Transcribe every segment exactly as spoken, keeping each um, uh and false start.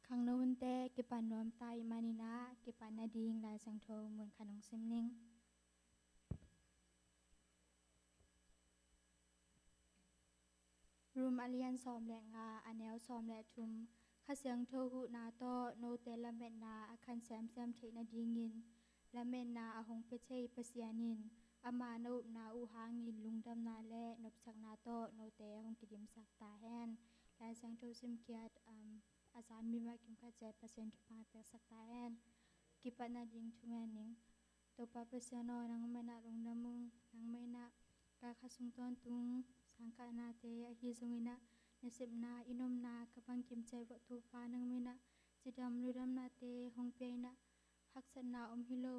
Khangno hunte kipan nuam ta ahih manin ah, kipan nading Lai Siangtho mun khat hong sim ning. Rom a lian sawm le nga, a neu sawm le thum. Kha Siangtho huhna tawh note lametna a khan semsem theih nadingin, lametna a hong pia thei Pasian in ama na upna uh hangin lungdamna le nopsakna tawh note hong kidimsak ta hen. Lai Siangtho simkhiat, um, a zan mi mah kim khat ciat Pasian thupha piaksak ta hen. Kipat nading thungen ning. Topa Pasian aw, nangmah in ah lungdam ung, nangmah in ah ka kha sung tawntung sangkahnate ahi zongin ah, nasepna, i nopna ka bang kim ciat vawh Topa nangmah in ah cidam ludamnate hong pia in ah, haksatna om hi lo,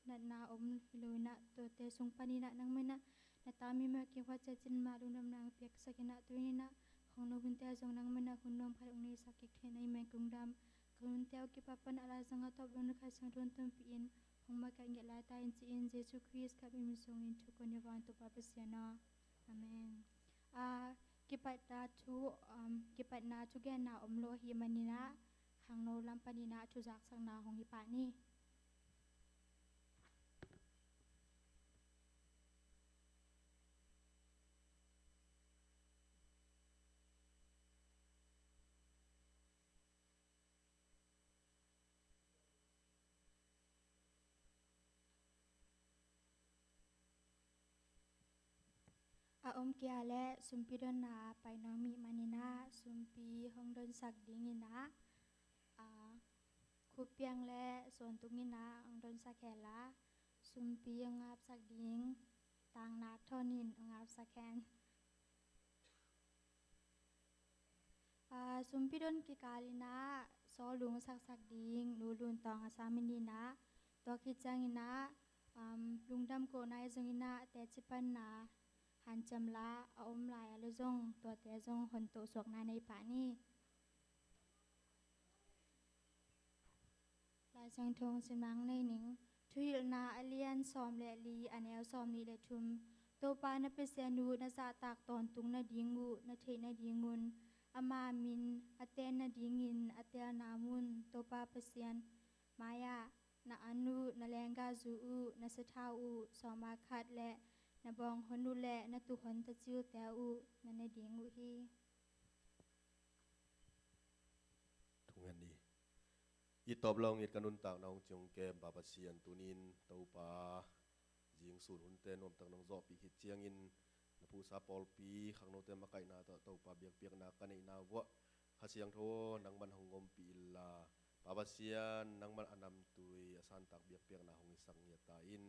natna om hi lo in ah, tuate sung panin ah nangmah in ah na ta mi mah kim khat ciat cin mah lungdamna hong piaksak in ah, tu-in ah khangno hunte zong nangmah in ah hun nuam khat hong neisak kik theihna himah in kong dam. Ka hunte uh kipat pan a Lai Siangtho a tawp dong na Kha Siangtho hong tonpih in, hong makaih ngiat lai ta in ci-in Jesu Khrist ka min sungin thu kong ngen hi ing Topa Pasian aw. Amen. Ah, kipatna thu, um, kipatna thugenna om lo ahih manin ah, khangno lam panin ah thuzaksakna hong hi pah ni. A om kei leh sumpi donna pai nuam ahih manin ah, sumpi hong donsak dingin ah, a, Khup Piang le Suan Tung in ah hong donsak hen la, sumpi hong apsak ding Tang Na Thon in hong apsak hen. Ah, sumpi don kikal in ah, sawlung saksak ding Nu Lun Tawng a sam in ah, tua khit ciangin ah, um, lungdam kohna ahi zongin ah, teci panna hanciam la a om lai a leh zong, tuate zong hon tohsuakna nei pah ni. Lai Siangtho simna nei ning. Thuhilhna a lian sawm le li, a neu sawm nih le thum. Topa na Pasian uh na zahtak tawntung nading uh na theih nadingun, ama min a ten nadingin a telna mun Topa Pasian mai-ah na an uh, na lenggahzu uh, na sathau uh sawm a khat le na bawnghon uh le na tuuhon tacilte uh na ne ding uh hi. Thungen ni. It tawp lo hong it, ka nuntakna hong ciong kem Pa Pasian, tuni-in Topa, zing sun hunte nuamtak nong zawhpih khit ciangin, na phuhsa pawlpi khangnote makaihna tawh Topa biakpiakna ka neihna vuah, Kha Siangtho aw, nangman hong ompih inla, Pa Pasian, nangman a namtui a santak biakpiakna hong hisak ngiat ta in.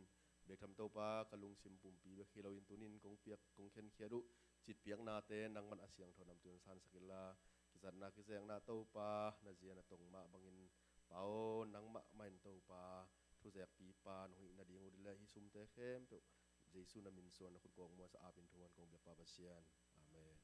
Biaktham Topa, ka lungsim pumpi bek hi loin tuni-in kong piak, kong khenkhiat uh citpiaknate nangman a siangtho namtui hong sansak inla, kizatna kizekna Topa, na zia na tong mah bangin, Pa aw, nangmah mah in Topa, thuzekpipa nong hih nading uh ding le hih sumte khempeuh Jesu na min suang na khut kawk muansa apin thungen kong biak Pa Pasian. Amen.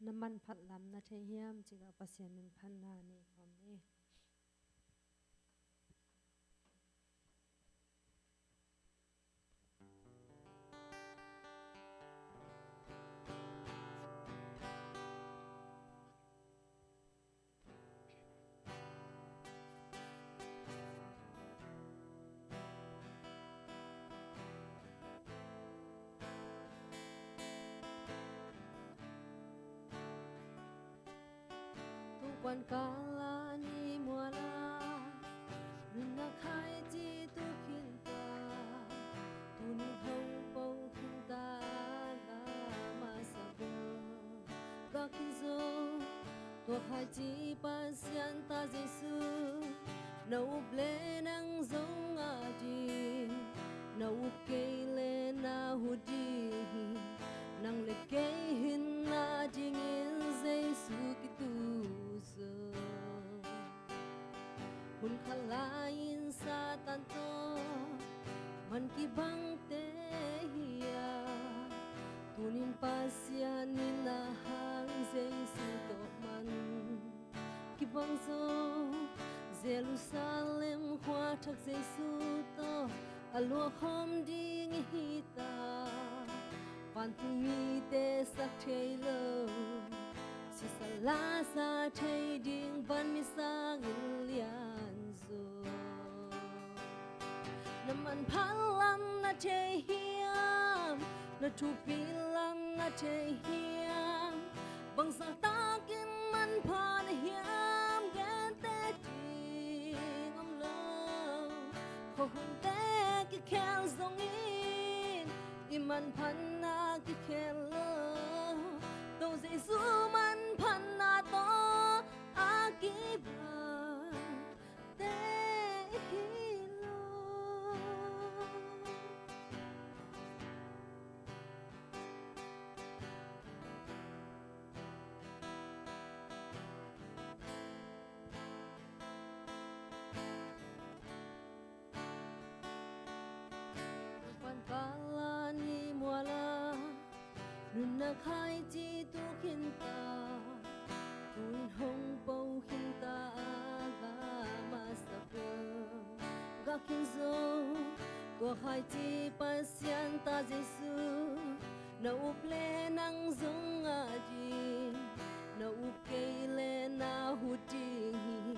Na manphat lam na thei hiam cih leh Pasian min phatna nei nuam ni. Tung kuan kala ni muana, nunna khaici tu khinta, tuni hong po khinta, la masa bo. Ka khin zo, tua khaici Pasian ta Jesu, na up le nang zong a ding, na up kei le na hu ding, nang le kei hinna dingin Jesu kitu zo. Hun khat lai-in Satan tawh man kibangte hi a, Pasian in a hang Jesu tawh man kibang zo, Jerusalem khua thak Jesu tawh a luahkhawm ding i hi ta. Vantung mite sak thei lo, sisa la sa thei ding van mi sangin lian zo. Na manpha lam na thei hiam? Na thupi lam na thei hiam? Bangzah takin manpha na hiam? Gente ding om lo, khuahunte kikhel zongin i manphatna kikhel lo. Topa Jesu manphatna tawh a kibang te i hi lo. Pan pala ni muala, nunna khaici tu khin ta, tun hong po khin ta a ga masa pua. Ga khin zo, tua khaici Pasian ta Jesu, na up le nang zong a ding, na up kei le na hu ding hi,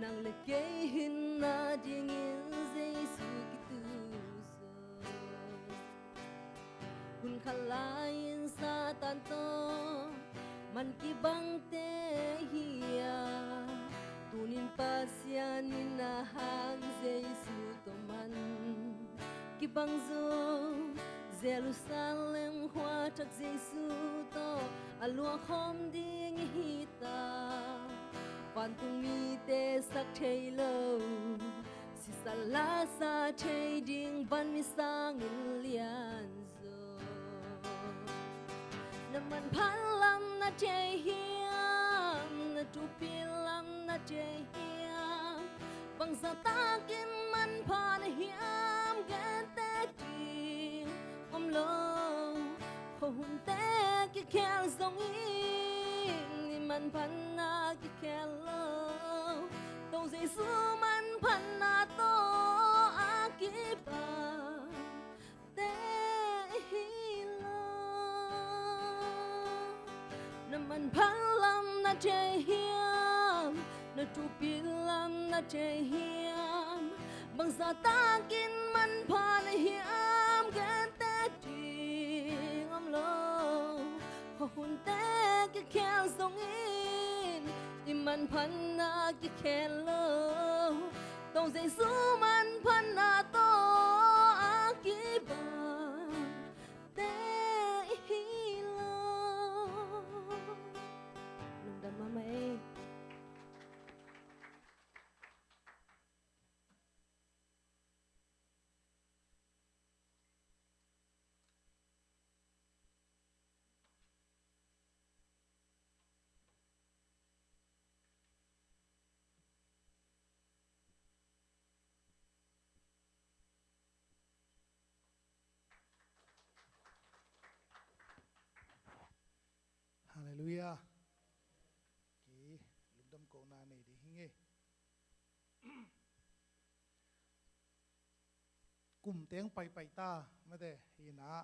nang le kei hinna dingin Jesu kitu zo. Hun khat lai-in Satan tawh man kibangte hi a, tunin Pasian in a hang Jesu tawh man kibang zo, Jerusalem khua thak Jesu tawh a luahkhawm ding i hi ta. Vantung mite sak thei lo, sisa la sa thei ding van mi sangin lian zo. Na manpha lam na thei hiam? Na thupi lam na thei hiam? Bangzah takin manpha na hiam? Gente ding om lo, khuahunte kikhel zongin i manphatna kikhel lo. Topa Jesu manphatna tawh a kibang te i hi lo. Na manpha lam na thei hiam? Na thupi lam na thei hiam? Bangzah takin manpha na hiam? Gente ding om lo, khuahunte kikhel zongin i manphatna kikhel lo. Topa Jesu manphatna tawh a kibang te i hi lo. Lungdam mahmah ei. Halleluiah. Ki lungdam kohna nei ding hi ing ei. Kum teng paipai ta mate hi na.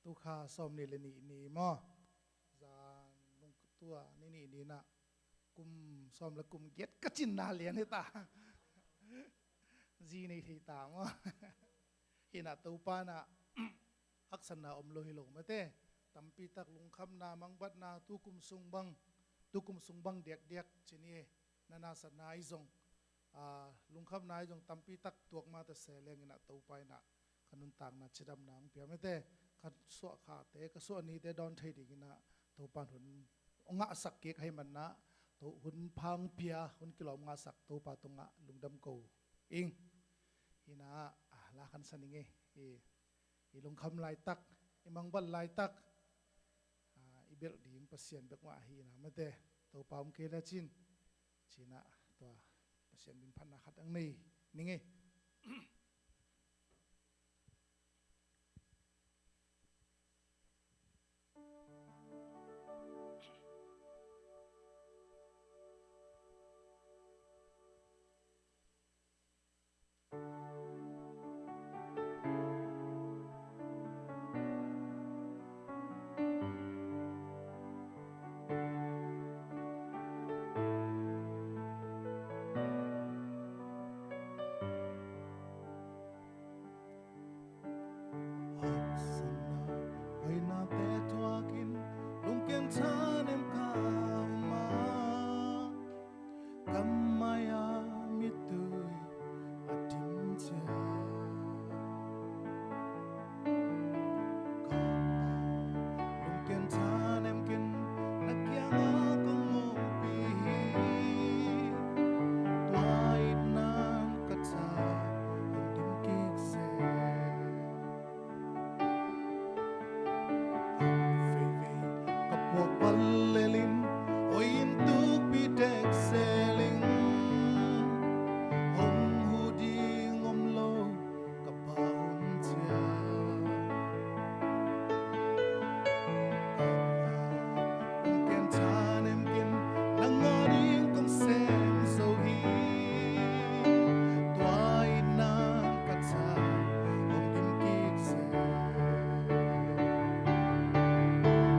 Tukha sawm nih le nih ni maw? Zan nung tua ni nih ni na kum sawm le kum giat ka cinna lian hi ta. Zi nei thei ta maw? Hi na Topa na haksatna om lo hi lo mate. Tampi tak lungkhamna mangbatna tukum sung bang, tukum sung bang diakdiak ci ni e. Na nasatna i zong, a, lungkhamna i zong tampi tak tuak mah ta se leng in a Topa in a ka nuntakna cidamna hong pia mate. Ka suah khate, ka suah nite dawn thei dingin a Topa in hun hong ngahsak kik ahih manin a, to hun pha hong pia, hun kilawm ngahsak Topa tungah lungdam ko ing. Hi na, a, la khansa ning e. I, i lungkham laitak, i mangbat laitak, a, i belh ding Pasian bek mah hi na mate. Topa hong kei le cin. Ci na, tua Pasian min phatna khat ang nei ning e. Lungkian thanem ka um a, ka mai-ah mittui a dim ciang. Ka Pa, lungkian thanem ken, na kiangah kong ompih hi. Tua itna in ka tha hong dim kik seh. Khat veivei ka puak valel in, hoi in tukpih dek zel ing. Hong huh ding om lo, ka Pa hun ciang. Ka Pa, lungkian thanem ken, nang ading kong sem zo hi. Tua itna in ka tha hong dim kik seh.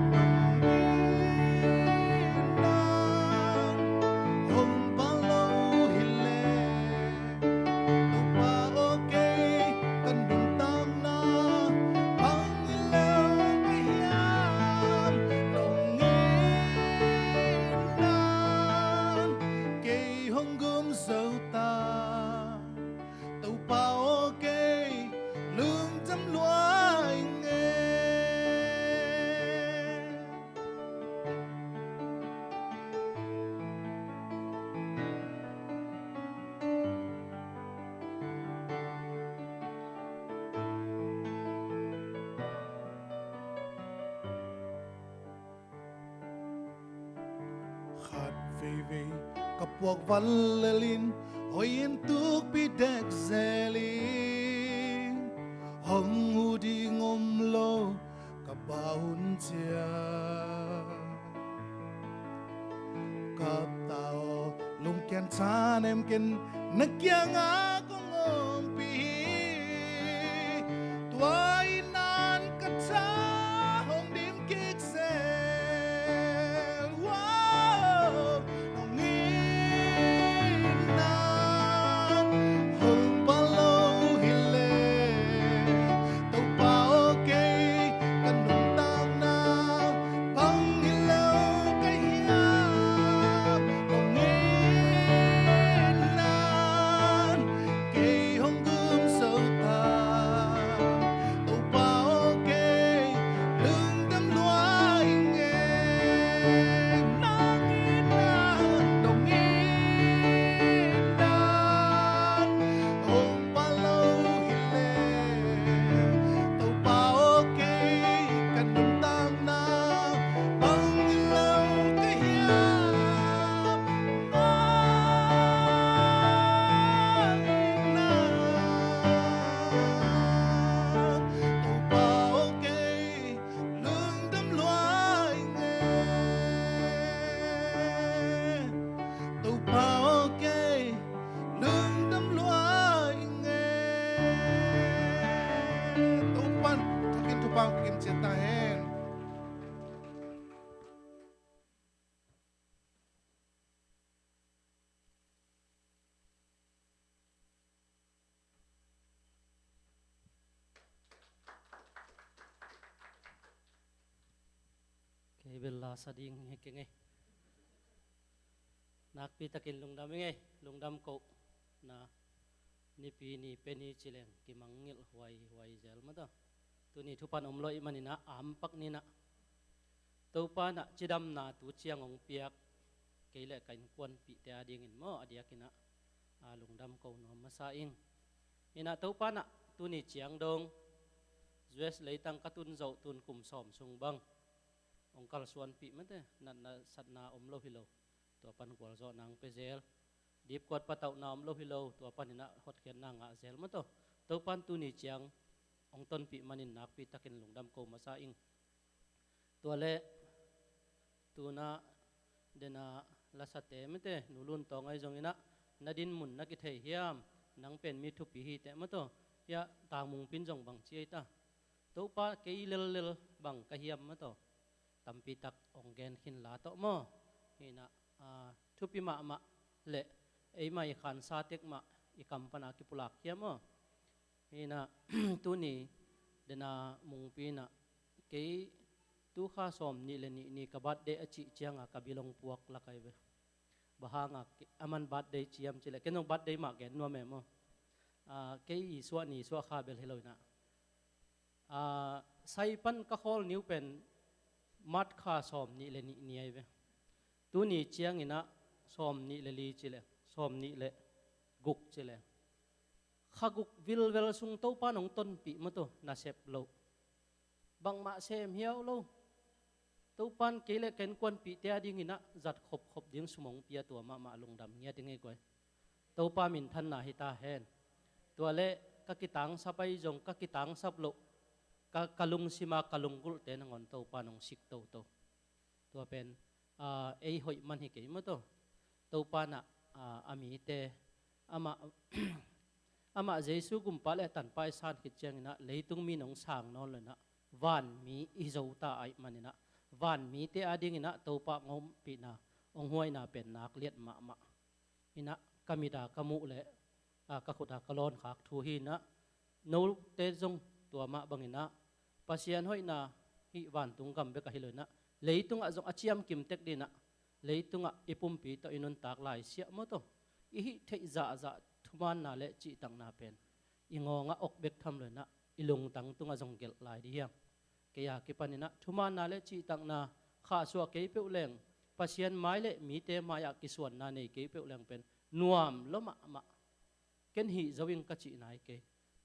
Nang itna in hong pha lo hi leh, Topa aw, kei ka nuntakna bang hi lo ka hiam? Nong itna in kei hong gum zo ta. Topa aw, kei lungdam lua ing e. Khat veivei ka puak valel in, hoi in tukpih dek zel ing. Hong huh ding om lo, ka Pa hun ciang. Ka Pa aw, lungkian thanem ken, na kiangah kong ompih hi. Tua itna in ka tha hong dim kik seh. Wow. Nong itna in hong pha lo hi leh, Topa aw, kei ka nuntakna bang hi lo ka hiam? Nong itna in kei hong gum zo ta. Topa aw, kei lungdam lua ing e. Nong itna, nong itna in hong pha lo hi leh, Topa aw, kei ka nuntakna bang hi lo ka hiam? Nong itna, Topa aw, kei lungdam lua ing e. Topa aw, kei lungdam lua ing e. Topa'n thakin thupha hong pia kim ciat ta hen. Kei bel la sa ding hi keng e. Nakpi takin lungdam ing e, lungdam ko. Na, Nipi ni pen hi ci leng kimangngilh huaihuai zel maw taw. Tuni thupha om lo ahih manin ah, ampak ni-in ah, Topa'n ah cidamna tu ciang hong piak kei le ka innkuanpihte adingin maw, a diakin ah, a, lungdam ko nuam masa ing. Hi-in ah Topa'n ah tuni ciang dong U S leitang ka tun zawh tun kum sawm sung bang hong kalsuanpih mate, natna satna om lo hi lo. Tua pan gualzawhna hong pia zel, dipkuat patauhna om lo hi lo. Tua panin ah hotkhiatna ngah zel maw taw. Topa'n tuni ciang hong tonpih manin nakpi takin lungdam ko masa ing. Tua leh tu-in ah den a lasate mate, Nu Lun Tawng ahi zongin ah, na dinmun na kithei hiam? Nang pen mi thupi hi teh maw taw. Hiah Tang Mung Pin zong bang ci ei ta. Topa, kei lellel bang ka hiam maw taw. Tampi tak hong gen khin la tawh maw. Hi-in ah, a, thupi mahmah le eimah i khansa tek mah i kam pan a kipulak hiam maw. Hi-in ah, tuni den a Mungpi in ah, kei Tu kha sawm nih le nih ni ka birthday a cih cianga ka bilong puak lak ai ve. Bang hanga ke-, aman birthday ciam cileh, ken zong birthday mah gen nuam e maw. Ah, kei i suah ni suah kha bel hi lo inah. Ah, sai pan ka khawl niu pen March kha sawm nih le nih ni ai ve. Tuni cianginah sawm nih le li cileh, sawm nih le guk cileh. Kha guk vilvel sung Topa nong tonpih maw tu, nasep loh. Bangmah sem hiau lo. Topan kei le ka innkuanpihte a dinginah zat khopkhop ding sum hong pia, tua mahmah lungdam ngiat i ngei guai. Topa minthanna hi ta hen. Tua le ka kitangsap ai zong, ka kitangsap loh, ka, ka lungsima ka lunggulhte nangawn Topa nong sik toto. Tua pen, ah, ei hoih man hi kei maw taw. Topa nah, ah, a mite, amah, amah Jesu gumpa le tanpa i san khit cianginah leitung mi nong sang nawn lo inah, vanmi i zo ta ahih maninah, vanmite a dinginah Topa hong ompihna, hong huaina pen nak liat mahmah. Inah ka mit a ka muh le, a, ka khut a ka lawn khak thu hi inah, note zong tua mah banginah Pasian hoihna hih vantung gam bek ahi lo inah, leitungah zong a ciamkim tek dinah, leitungah i pumpi tawh i nuntak lai siah maw taw. I hih theih zahzah thumaanna le cihtakna pen i ngawngah awk bek tham lo inah, i lungtang tungah zong gelh lai di hiam. Kei a kipaninah thumaanna le cihtakna khahsuah kei peuh leng, Pasian mai le mite mai-ah kisuanna nei kei peuh leng pen nuam lua mahmah. Ken hih zo ing ka cih nai kei.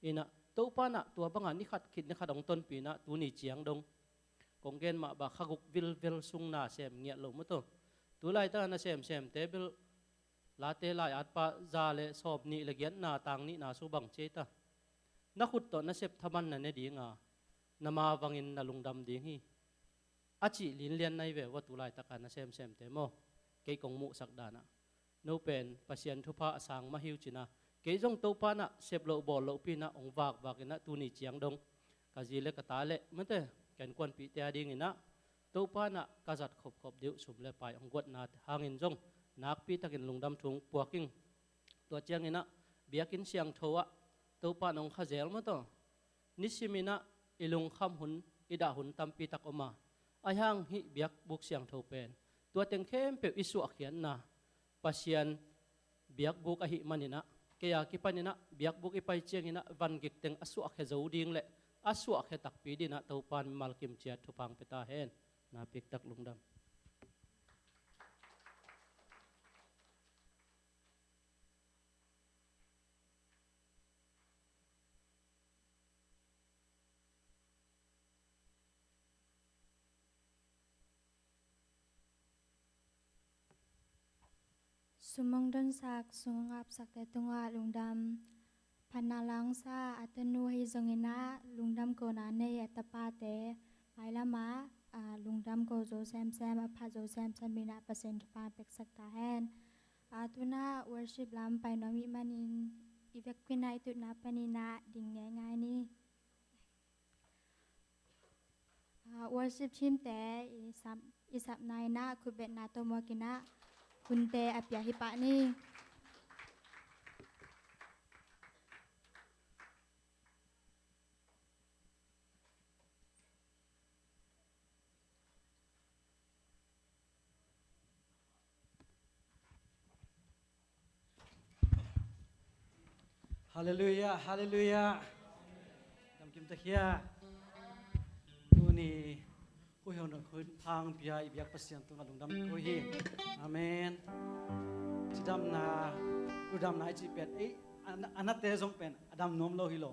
Inah Topa nah tua banga ni khat khit ni khat hong tonpih inah tuni ciang dong kong gen mah bang kha guk vilvel sung nasem ngiat lo maw taw. Tu laitak a nasemsemte bel Late lai-at pah za le sawm nih le giatna tang nihna sung bang ci ei ta. Na khut tawh na sep thaman na ne dinga, na ma vangin na lungdam ding hi. A cih linlian nai ve ua tu laitaka nasemsemte maw. Kei kong muhsak danah no pen Pasian thupha a sang mah hi uh cina. Kei zong Topa nah sep loh bawl lohpi nah hong vakvak inah tuni ciang dong ka zi le ka ta le mate, ka innkuanpihte a dinginah Topa nah ka zat khopkhop dih uh, sum le pai hong guatna hangin zong nakpi takin lungdam thu hong puak ing. Tua cianginah biakinn siangtho ah Topa nong kha zel maw taw. Nisiminah i lungkham hun, i dah hun tampi tak om a, ahi hang hih biakbuk siangtho pen tua teng khempeuh i suahkhiatna Pasian biakbuk ahih maninah, kei a kipaninah biakbuk i pai cianginah vangik teng a suahkhia zo ding le a suahkhia takpi dinah Topa in mimal kimciat thupha hong pia ta hen. Nakpi tak lungdam. Sum hong donsak, sum hong apsakte tungah lungdam. Phatna la hong sa a tanu ahi zonginah lungdam kona nei a tapate mailamah, ah, lungdam ko zo semsem, a phat zo semsem inah Pasian thupha peksak ta hen. Ah, tunah worship lam pai nuam ih manin i vekpi-in ah i tutna paninah ding ngeingai ni. Ah, worship team te i sap, i sapna inah khutbetna tawh muakinah hunte a pia hi pah ni. Halleluiah, halleluiah. Damkim ta khia. Tuni khuihon khuihon phang pia i biak Pasian tungah lungdam ko hi. Amen. Cidamna, ludamna i cih pen ei, a na, a nate zong pen a dam nuam lo hi lo.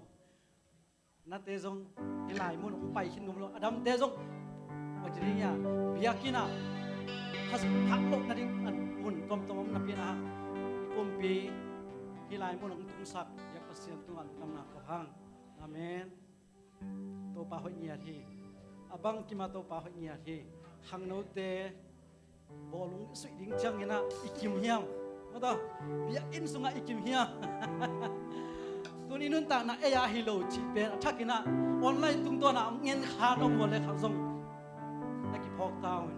Nate zong hih lai mun hong pai khin ngam lo, a damte zong bang ci ding hiam, biakinn ah hak loh nading a mun tuamtuam om napi-in ah i pumpi hih lai mun hong tungsak biak Pasian tungah lungdamna ko hang. Amen. Topa hoih ngiat hi. A bangkim ah Topa hoih ngiat hi. Khangnote bawlung suih ding cianginah i kim hiam? Mata, biakinn sungah i kim hiam? Tuni nuntakna ei a hi lo cih pen a thakinah online tungtawnah a ngen kha nong mual le khang zong na kiphawk ta uh.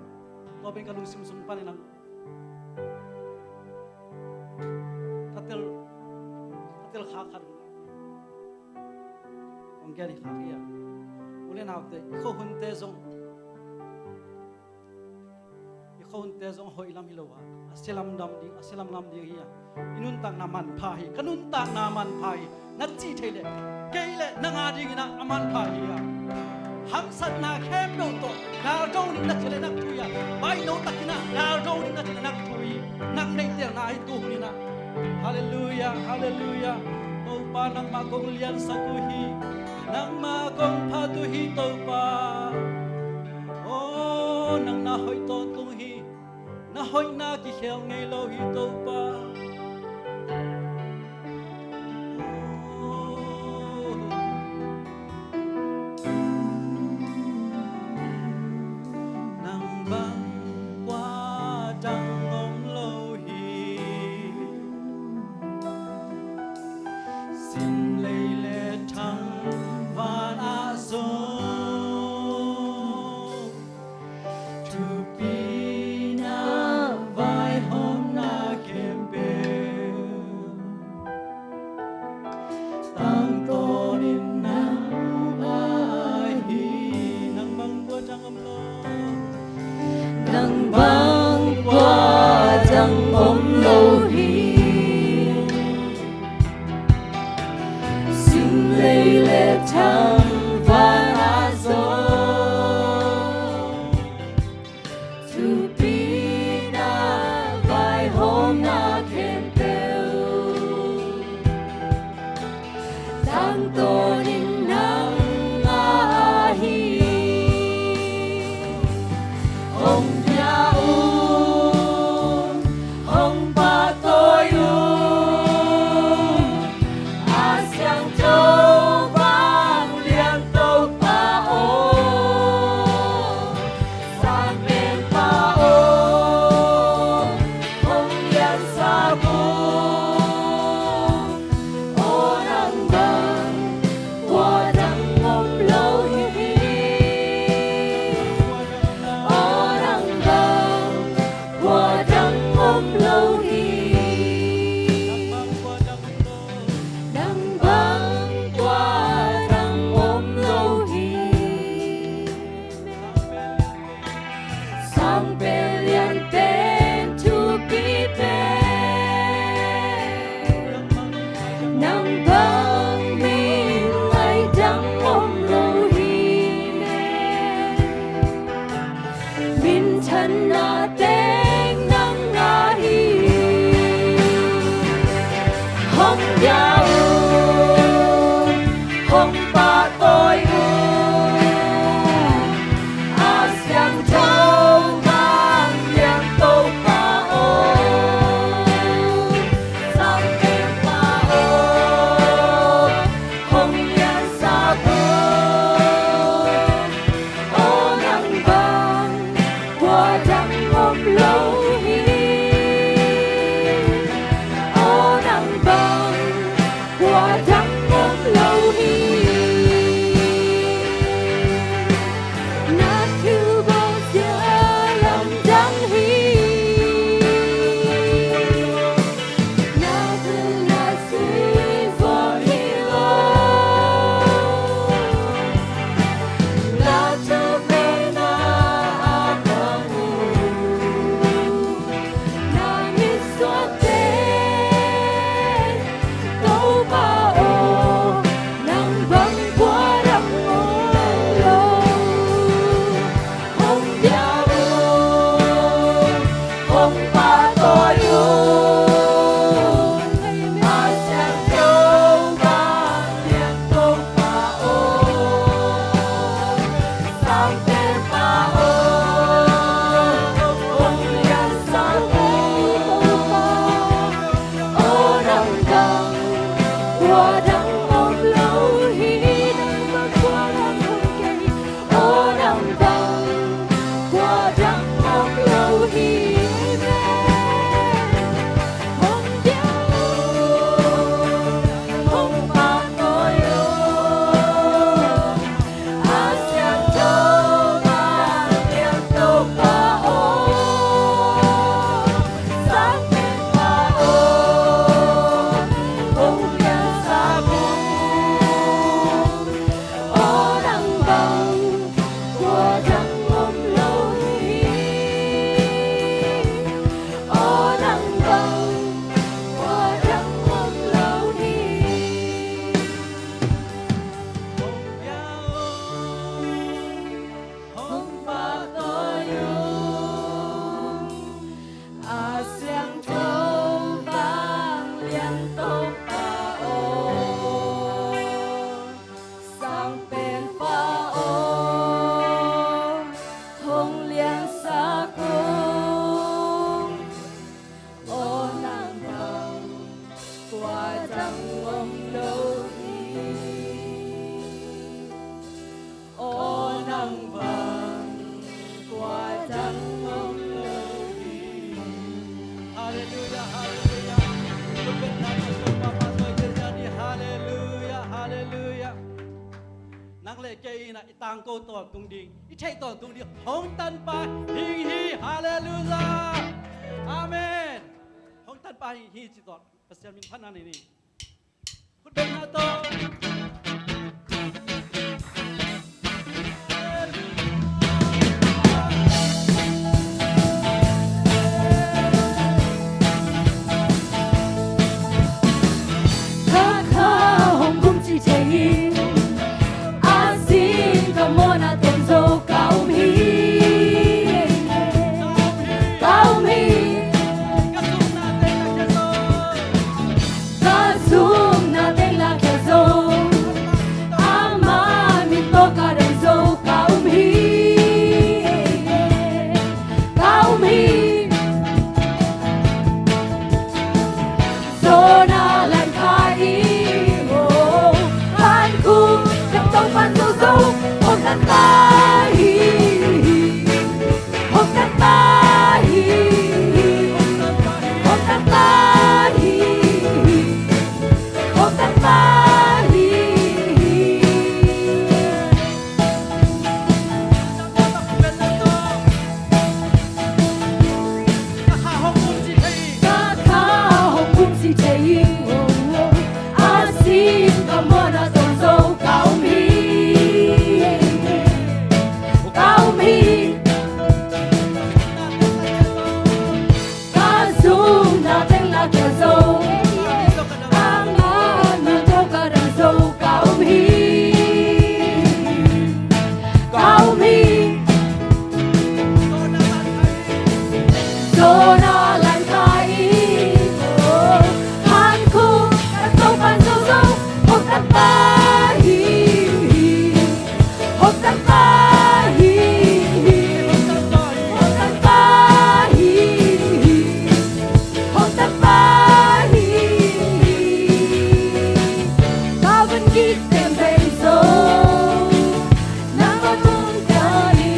Tua pen ka lungsim sung paninah ka tel, ka tel kha khat uh. Hong gen hi khak hi a. U le naute, i khuahunte zong Khonte zong a hoih lam hi lo a, a sia lam dam ding, a sia lam lam ding hi a. I nuntakna manpha hi, ka nuntakna manpha hi na cih theih leh, kei le nang a dingin ah a manpha hi a. Hamsatna khempeuh tawh laldo ning na cih leh nak thu hi a. Baihno takin ah laldo ning na cih leh nak thu hi. Nang neihtelna hi tu hun in ah. Halleluiah, halleluiah. Topa nangmah kong liansak uh hi. Nangmah kong phat uh hi Topa. Aw, nang na hoih tawntung hi. Na hoihna kikhel ngei lo hi Topa. Aw, nang bang kua dang om lo hi. Sim lei le thang van ah zong thupina vaihawmna khempeuh tangtawnin nang ahi. Nang bang kua dang om lo. Nang bang kua dang om lo hi. Sim lei le thang van ah zong thupina vaihawmna khempeuh tangtawnin nang ahi. Hong bia un, hong pahtawi un, a siangtho vanglian Topa aw, Sang Penpa aw, hong liansak un. Aw, nang bang kua dang om lo hi. Aw, nang bang kua dang om lo hi. Nang bang kua dang om lo hi. Sang Pen Lian Pen thupi pen, nang bang min ngaih dang om lo hi. Minthanna teng nang ahi. Hong bia un, hong pahtawi un, a siangtho vanglian Topa aw, Sang Penpa aw, hong liansak un. Aw, nang bang kua dang om lo hi. Aw, nang bang kua dang om lo hi. Na thubawlzia lamdang hi. Na thunna sui vua hi lo. Na thumenna a bang uh. kei in ah i tangko tawntung ding, i theih tawntung ding hong tanpa hing hi. Halleluiah. Amen. Hong tanpa hing hi ci tawh Pasian min phatna nei ni. Khut bengna tawh. Kha kha hong kum ci thei hi. A sin ka mawhna teng zo ka um hi. Ka um hi. Ka zumna teng lakhia zo. Ama min tawh ka dong zo ka um hi. Ka um hi. Zona lan kha i mo. Han khu ka tong pan zo zo. Hong kan ta hi. Hong kan ta hi. Hong kan ta hi. Hong kan ta hi. Ka kha hong kum ci thei hi. A sin ka mawhna teng zo ka um hi. Ka um hi. Ka zumna teng lakhia zo. Ama min tawh ka dong zo ka um hi. Ka um hi. Zona lan kha i mo. Han khu ka tong pan zo zo. Hong kan ta hi. Hong kan ta hi. Hong kan ta hi. Hong kan ta hi. Ka van gik teng teng zo. Nangmah tung ka hi.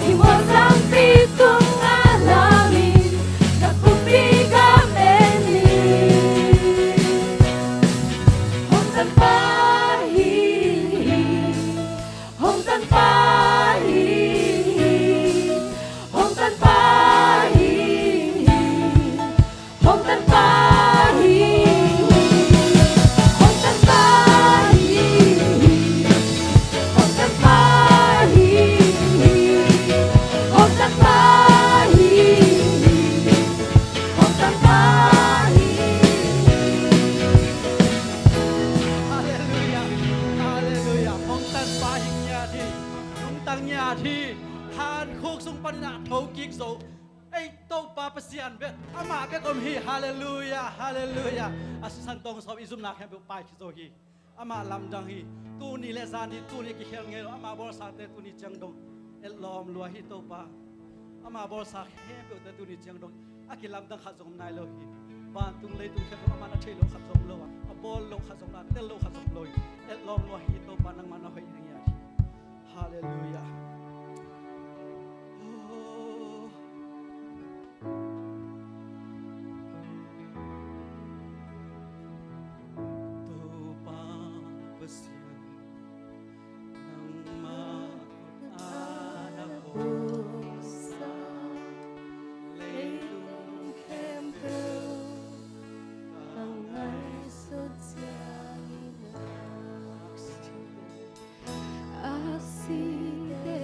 I mual sangpi tung a lam in. Na pumpi ka men hi. Hong kan ta hi. Hong kan ta hi. Hong kan ta hi. Hong kan ta hi. Hong kan ta hi. Hong kan ta hi. Hong kan ta hi. Hong kan ta hi. Halleluiah. Halleluiah. Hong tanpa hi ngiat hi. Nungta ngiat hi. Han khuk sung panin ah thokik zo. Ei Topa Pasian bek, amah bek om hi. Halleluiah. Halleluiah. A sisan tawng sawm i zumna khempeuh pai khit zo hi. Amah lamdang hi. Tuni le zan hi, tuni kikhel ngei lo. Amah bawlsate tuni ciang dong etlawm lua hi Topa. Amah bawlsa khempeuhte tuni ciang dong a kilamdang khat zong om nai lo hi. Vantung leitung khempeuh amah na theih loh khat zong om lo a, a bawl loh khat zong, na tel loh khat zong om lo hi. Etlawm lua hi Topa, nangmah na hoih ding hi. Halleluiah. Oh. Topa Pasian, nangmah khut a na hawmsa, leitung khempeuh ka ngaihsut ciangin a aksite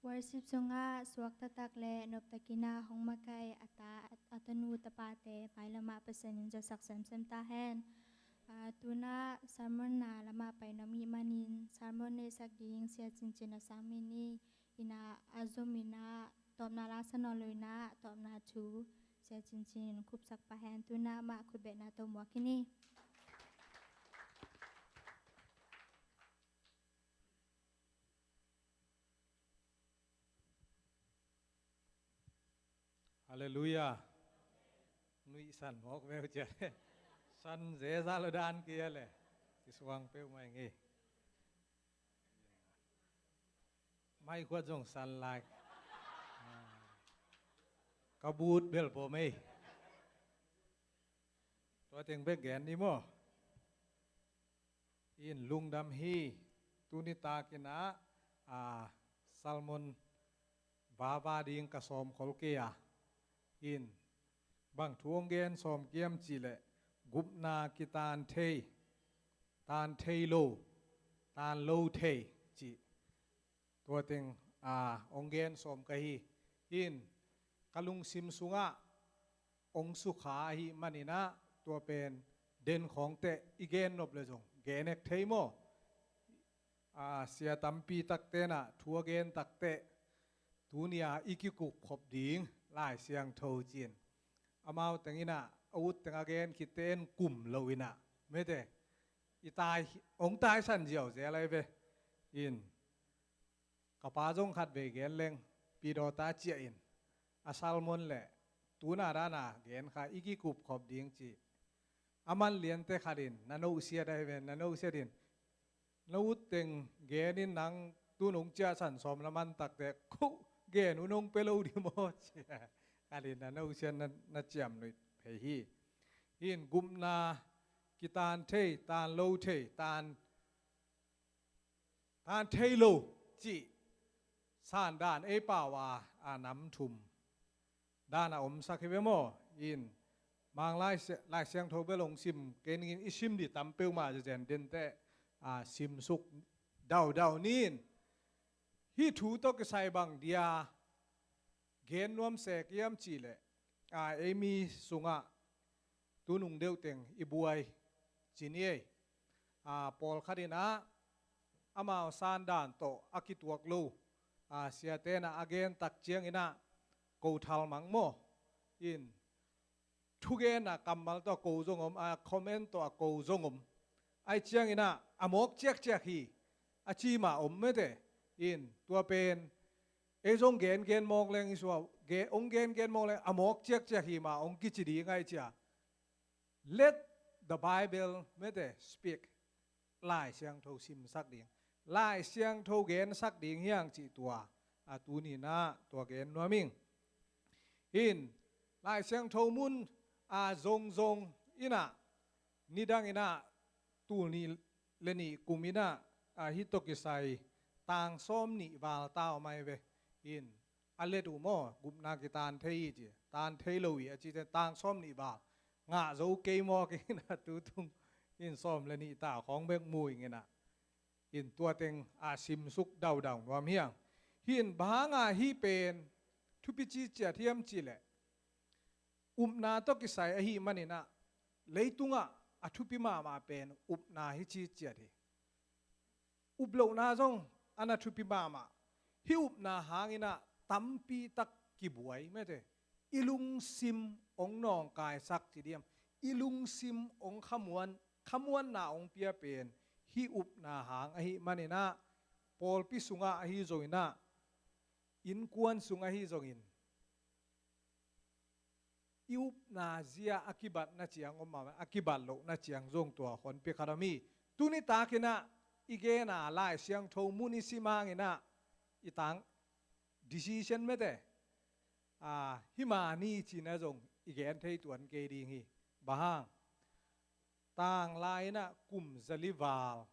Worship sungah suak taktak le noptakin ah hong makaih a ta, a tanu tapate mailamah Pasian in zawsak semsem ta hen. Ah, tunah sermon na lamah pai nuam ih manin sermon neihsak ding Sia Cincin a sang mi ni. Inah a zom inah tawpna la sa nawn lo inah tawpna thu Sia Cincin in khupsak pah hen. Tunah amah khutbetna tawh muak hi ni. Halleluiah. Nuih san mawk veu ciah le. San zeza lo dan kia le. Kisuang peuhmah ing ei. Mai khuat zong san lai. Ah. Ka but bel pawm ei. Tua teng bek gen ni maw. In lungdam hi. Tuni takin ah, ah, sermon vava ding ka sawm khol kei a. In bang thu hong gen sawm kiam cih leh gupna kitan thei, tan thei lo, tan lo thei cih. Tua teng, ah, hong gen sawm ka hi. In ka lungsim sungah hong sukha ahih manin ah tua pen den khawng teh i gen nop le zong gen ek thei maw. Ah, sia tampi takte nah thu a gen takteh tuni a i kikup khop ding Lai Siangtho ci-in amau teng inah a ut teng a gen khitte en kum lo inah mete i tai, hong taisan ziauziau lai ve. In ka pa zong khatvei gen leng pidawta ciah in a sermon le tuna dana gen kha i kikup khop ding ci. A man liante khat in na nohsiat ahi ven, na nohsiat in na ut teng gen in nang tun hong ciahsan sawm na man takte ko gen un hong pia lo di maw cia. Khat in na nohsiat na, na ciam nuih phei hi. In gupna kitan thei, tan lo thei, tan tan thei lo cih sandan ei pau a, a nam thum dan a omsak hi ve maw. In Mang Lai Sia-, Lai Siangtho bel hong sim kei ning in i sim di tam peuhmah zezen denteh, a, simsuk daudau ni in hih thu tawh kisai bang dia gen nuam sek hiam cih leh, a, ei mi sungah tunung deuh teng i buai ci ni ei. A, pawlkhat inah amau sandan tawh a kituak lo, a, siate nah a gen tak ciang inah ko thal mang maw. In thugen a kammal tawh a ko zong om, a, comment tawh a ko zong om. Ai ciang inah a mawk ciakciak hi a ci mah om mete. In tua pen ei zong gengen mawk leng i suah, ge-, hong gengen mawk leng a mawk ciakciak hi mah hong kici ding ai cia. Let the Bible mete speak. Lai Siangtho simsak ding, Lai Siangtho gensak ding hiang cih tua, a, tuni nah tua gen nuam ing. In Lai Siangtho mun a zongzong inah nidang inah tul nih le nih kum inah, a, hih tawh kisai tang sawm nih val ta om ai ve. In a let uh maw, gupna kitan thei hi ci, tan thei lo hi a cite tang sawm nih val ngah zo kei mawk inah tutung in sawm le nih ta khawng bek mu ing inah. In tua teng a simsuk daudau nuam hiang. Hih in bang hanga hih pen thupi ci ciat hiam cih leh upna tawh kisai ahih manin ah leitungah a thupi mahmah pen upna hi ci ciat hi. Uplohna zong a na thupi mahmah. Hih upna hangin ah tampi tak kibuai mete. I lungsim hong nawngkaisak ci diam, i lungsim hong khamuan, khamuanna hong pia pen hih upna hang ahih manin ah pawlpi sungah ahi zongin ah innkuan sung ahi zongin i upna zia a kibatna ciang om a, a kibat lohna ciang zong tua honpi khat om hi. Tuni takin ah i gen a Lai Siangtho mun i sim hangin ah i tang decision mete, a, hima ni cina zong i gen thei tuan kei ding hi. Bang hang? Tanglai in ah kum zali val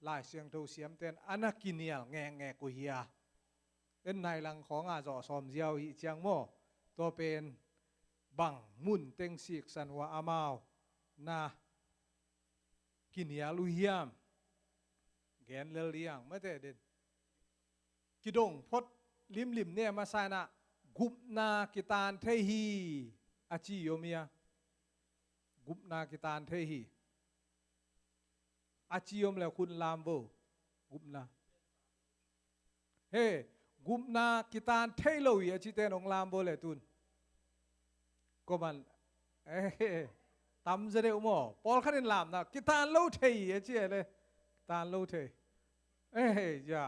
Lai Siangtho siamten a na kinial ngekngek uh hi a, en nai lang khawng a zawh sawm ziau hi ciang maw? Tua pen bang mun teng siksan uh a amau na kinial uh hiam? Gen lel diang mate den. Kidong phot limlim ne masa inah gupna kitan thei hi a ci om hia? Gupna kitan thei hi a ci om le khut lam vo. Gupna. He, gupna kitan thei lo hi a cite nong lam vo le tun. Koman, eh, tam za deuh maw? Pawlkhat in lamna kitan lo thei hi a ci e le. Kitan lo thei. Eh, ya.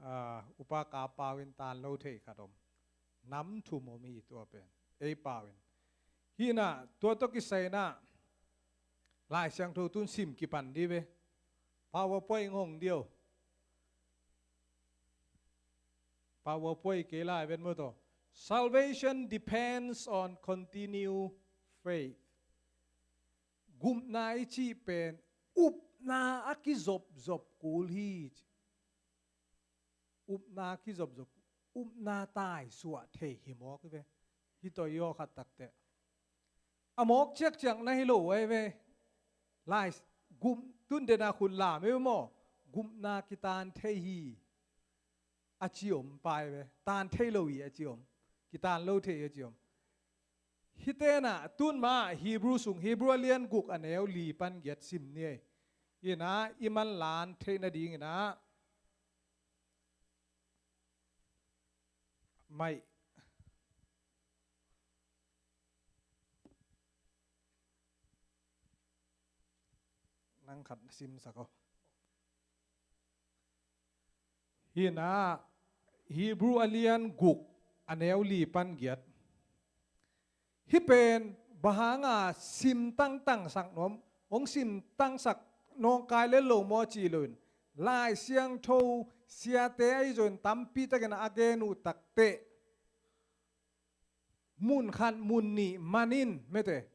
Ah, upa ka pau in tan lo thei khat om. Nam thum om hi tua pen. Ei pau in. Hi inah, tua tawh kisai inah Lai Siangtho tun sim kipan di ve. PowerPoint hong dio. PowerPoint kei lai ven maw taw. Salvation depends on continue faith. Gupna i cih pen upna a kizopzop kul hi ci. Upna a kizopzop, upna taisuah thei hi mawk hi ve. Hi taw i aw khat takteh a mawk ciakciak na hi lo ai ve. Lai gup tundena khut lam hi ve maw? Gupna kitan thei hi a ci om pai ve. Tan thei lo hi a ci om. Kitan lo thei hi a ci om. Hi tenah tun mah Hebrew sung, Hebrew a lian guk a neu li pan giat sim ni ei. Inah i manlan theih nading inah maih nang khat simsak aw. Hi inah Hebrew a lian guk a neu li pan giat. Hih pen bang hanga sim tangtangsak nuam, hong sim tangsak nawngkai lel lo maw ci loin, Lai Siangtho siate ahi zongin tampi takin a gen uh takteh mun khat mun nih manin mete.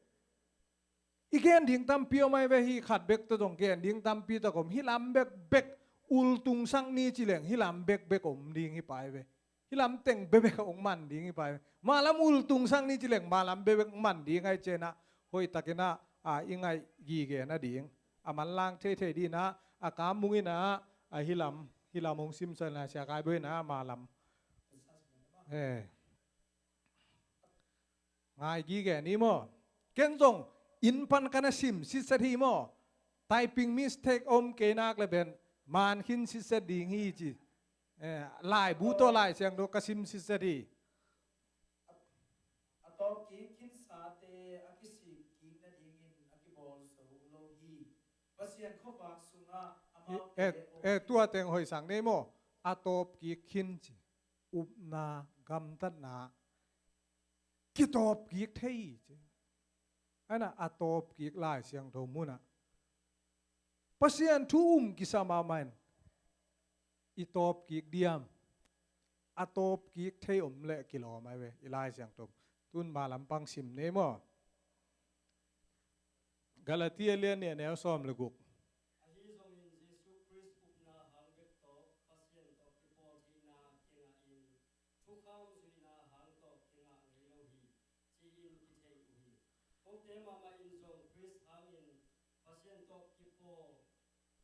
I gen ding tampi om ai ve, hih khat bek tawh zong gen ding tampi tak om. Hih lam bekbek ultungsak ni ci leng hih lam bekbek om ding hi pai ve. Hih lam teng bekbek hong man ding hi pai ve. Mah lam ultungsak ni ci leng mah lam bekbek man ding ai cianah hoih takinah a i ngaih gige nading a manlang theithei dinah a kam mung inah a hih lam, hih lam hong simsak inah sia kai bo inah mah lam. Eh. Ngai gige ni maw? Ken zong inn pan ka na sim sitset hi maw? Typing mistake om kei nak le pen man khin sitset ding hi ci. Eh, laibu tawh Lai Siangtho ka sim sitset hi. A tawp kik khinsate a kisik kik nadingin a kibawl zo lo hi. Pasian khuavak sungah amaute eh, eh, tua teng hoihsak nei maw? A tawp kik khin ci. Upna, gamtatna kitawp kik thei hi ci. Anah a tawp kik Lai Siangtho munah Pasian thu um kisa mahmah in i tawp kik diam? A tawp kik thei om leh kilawm ai ve i Lai Siangtho. Tun mah lampang sim nei maw? Galati a lian nih a neu sawm le guk. Ahi zongin Jesu Khrist upna hang bek tawh Pasian tawh kipawl theihna kingahin thukham zuihna hang tawh kingah ngei lo hi, ci-in kithei uh hi. Kote mahmah in zong Khrist hangin Pasian tawh kipawl,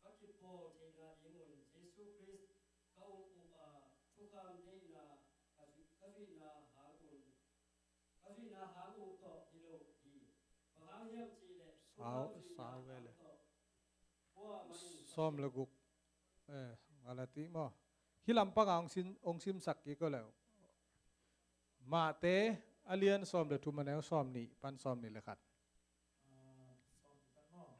ka kipawl theihna dingun Jesu Khrist ka um uh a, thukham deihna ka zuih, ka zuihna hangun, ka zuihna hang uh tawh hi lo hi. Bang hang hiam cih leh thukham zuihna hang tawh. Sawm le guk. Eh, Galati maw? Hih lampang a hong sim, hong simsak kik ko leh. Mate a lian sawm le thum a neu sawm nih pan sawm nih le khat. Ah, sawm nih pan maw?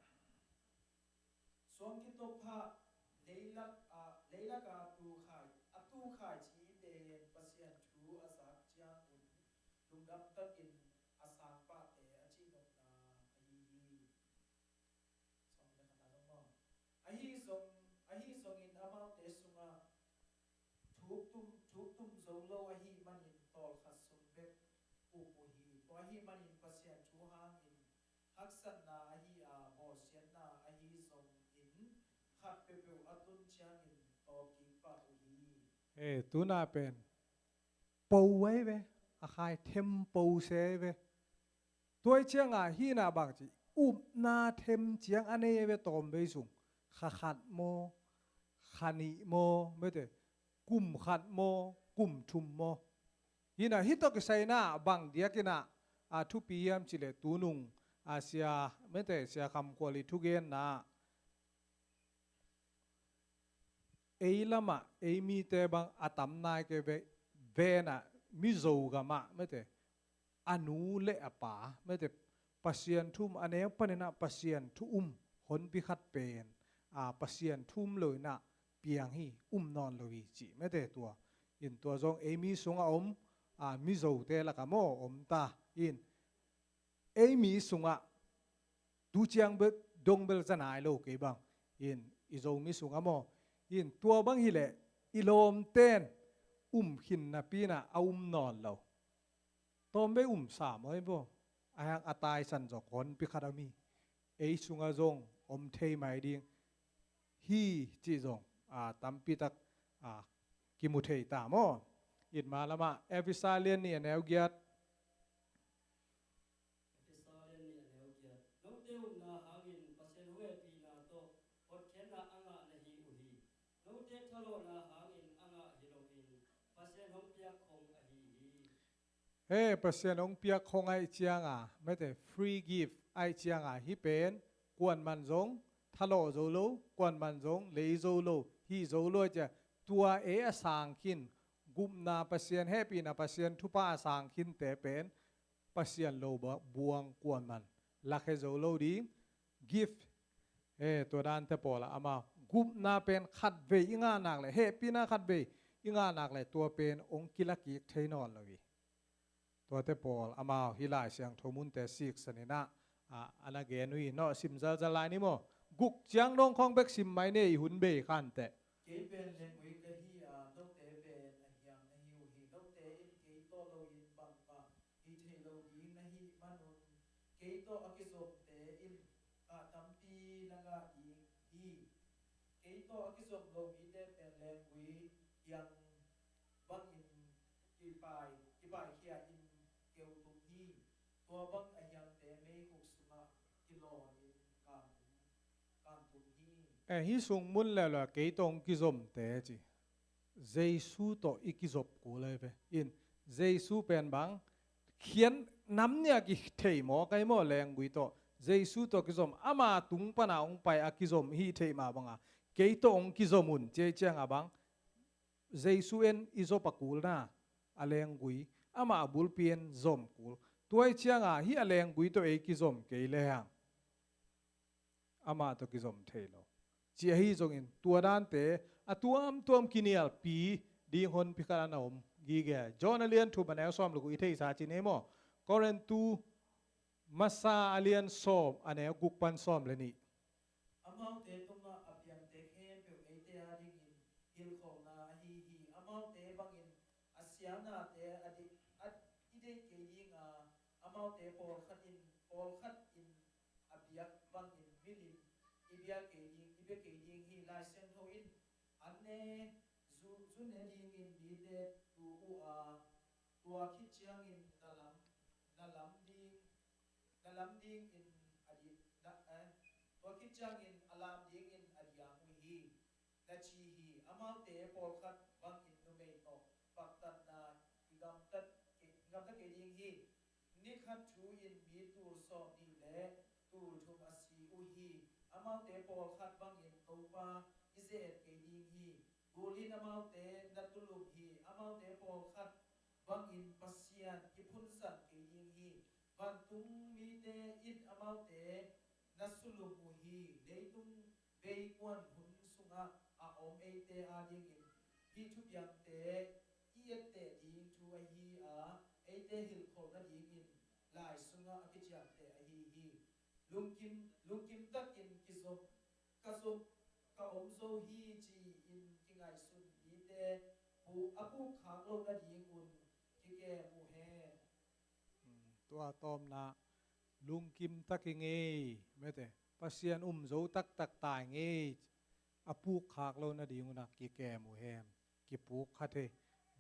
Suang kitop hah, leilak a, leilak a tukhai, a tukhai cite Pasian thu a zak ciangun lungdam takin a sang pahte a cihnopna ahi hi. Sawm le khat a dong maw? Ahi zong, ahi zongin amaute sungah thuktum, thuktum zo lo ahih manin tawlkhat sung bek up uh hi. Tua ahih manin Pasian thu hangin haksatna ahi a, bawlsiatna ahi zongin khat peuhpeuh a tun ciangin tawp kik pah uh hi. Eh, tuna pen po ai ve, a khai them po se ai ve. Tua ciangah hihna bang ci, upna them ciang a nei ai ve tawmvei sung. Kha khat maw, kha nih maw, mete, kum khat maw, kum thum maw. Hi inah hih tawh kisai inah bang diakin ah a thupi hiam cih leh tunung a sia mete Sia Kham Khual i thugenna ei lamah ei mite bang a tam nai kei ve. Venah Mizo gamah mete a nu le a pa mete Pasian thu um a neu paninah Pasian thu um honpi khat pen a Pasian thu um lo inah piang hi, um nawn lo hi cih mete tua. In tua zong ei mi sungah om a Mizote lakah maw om ta in ei mi sungah tu ciang bek dong bel za nai lo kei bang in i Zomi sungah maw in tua bang hileh i lawmten um khin napi inah a um nawn lo. Tawm bei um sam oi bo. A hang a taisan zong honpi khat a mi ei sungah zong om thei mai ding hi cih zong a tampitak a kimu thei ta maw. Itma lamah Efesa lian nih a neu giat. Efesa lian nih a neu giat. Note upna hangin Pasian hong hehpihna tawh hotkhiatna a ngah na hi uh hi. Note thalawhna hangin a ngah hi loin Pasian hong piak khong ahi hi. He Pasian hong piak khong ahih cianga mete free gift ahih cianga hih pen kuanman zong thalawh zo lo, kuanman zong lei zo lo, hih zo lo ahih cianga tua ei a sang khin gupna Pasian hehpihna Pasian thupha a sang khinte pen Pasian lo ba- buang kuanman lakhia zo lo ding gift. E tua dante pawlah amau gupna pen khatvei i ngahnak le hehpihna khatvei i ngahnak le tua pen ong kilakik thei nawn lo hi. Tuate pawl amau hih Lai Siangtho munte siksan inah a na gen uh hi. Nawh sim zalzal lai ni maw? Guk ciang dong khawng bek sim mai ni, i hun bei khanteh. Kei pen lengui ka hi a, note pen a hiang na hi uh hi. Note in kei tawh loin bangmah hi thei lo ding na hih manun kei tawh a kizomte in a tampi na ngah ding hi. Kei tawh a kizom lo mite pen lengui hiang bangin kipai, kipaikhia in keu tung hi. Tua bang a hiangte meikhuk sungah kilawnin kan tung, kan tung hi. E, hih sung mun leuleu kei tawh hong kizomte ci. Jesu tawh i kizop kul ahi ve. In, Jesu pen bang khian nam nia kithei maw, kai maw, lenggui tawh Jesu tawh kizom, ama tung pana hong pai a kizom hih theih mah banga kei tawh hong kizom un ci ahih cianga bang Jesu en i zop a kulna a lenggui, ama a bulpi en zom kul. Tua ahih cianga hih a lenggui tawh ei kizom kei lehang amah tawh kizom thei lo. Ci ahi zongin tua dante a tuamtuam kinialpi ding honpi khat a na om gige. John a lian thum a neu sawm le guk i theihsa ci ni maw? Korintu masa a lian sawm a neu guk pan sawm le nih. Amaute tungah a piangte khempeuh eite adingin hilhkhawlna ahi hi. Amaute bangin a sialnate a di-, a i deih kei dinga, amaute pawlkhat in, pawlkhat in a biak bangin milim i bia kei ding, i bia kei ding hi. Lai Siangtho in an ne zu, zu ne dingin mite tu uh a, tua khit ciangin na lam, na lam ding, na lam dingin a di, na, eh, tua khit ciangin a lam dingin a diang uh hi. Na ci hi. Amaute pawlkhat bangin numei tawh paktatna i gamtat kei, i gamta kei ding hi. Ni khat thu-in mi tul sawmnih le tul thum a si uh hi. Amaute pawlkhat bangin Topa i ze-et kei ding hi. Gul in amaute na tulum hi. Amaute pawlkhat bangin Pasian i phunsan kei ding hi. Vantung mite in amaute na sulum uh hi. Leitung beikuan hun sungah a om eite adingin hih thupiangte i etteh ding thu ahi a, eite hilhkholh nadingin lai sungah a kiciamteh ahi hi. Lungkim, lungkim takin kizom, ka zom, ka om zo hi ci-in kingaihsun mite pu-, a pukkhak loh nadingun kikem uh hen. Tua tawmna lungkim tak i ngei, mete, Pasian um zo taktak tai ngei, a pukkhak lo nadingun a kikem uh hen. Kipuk kha thei,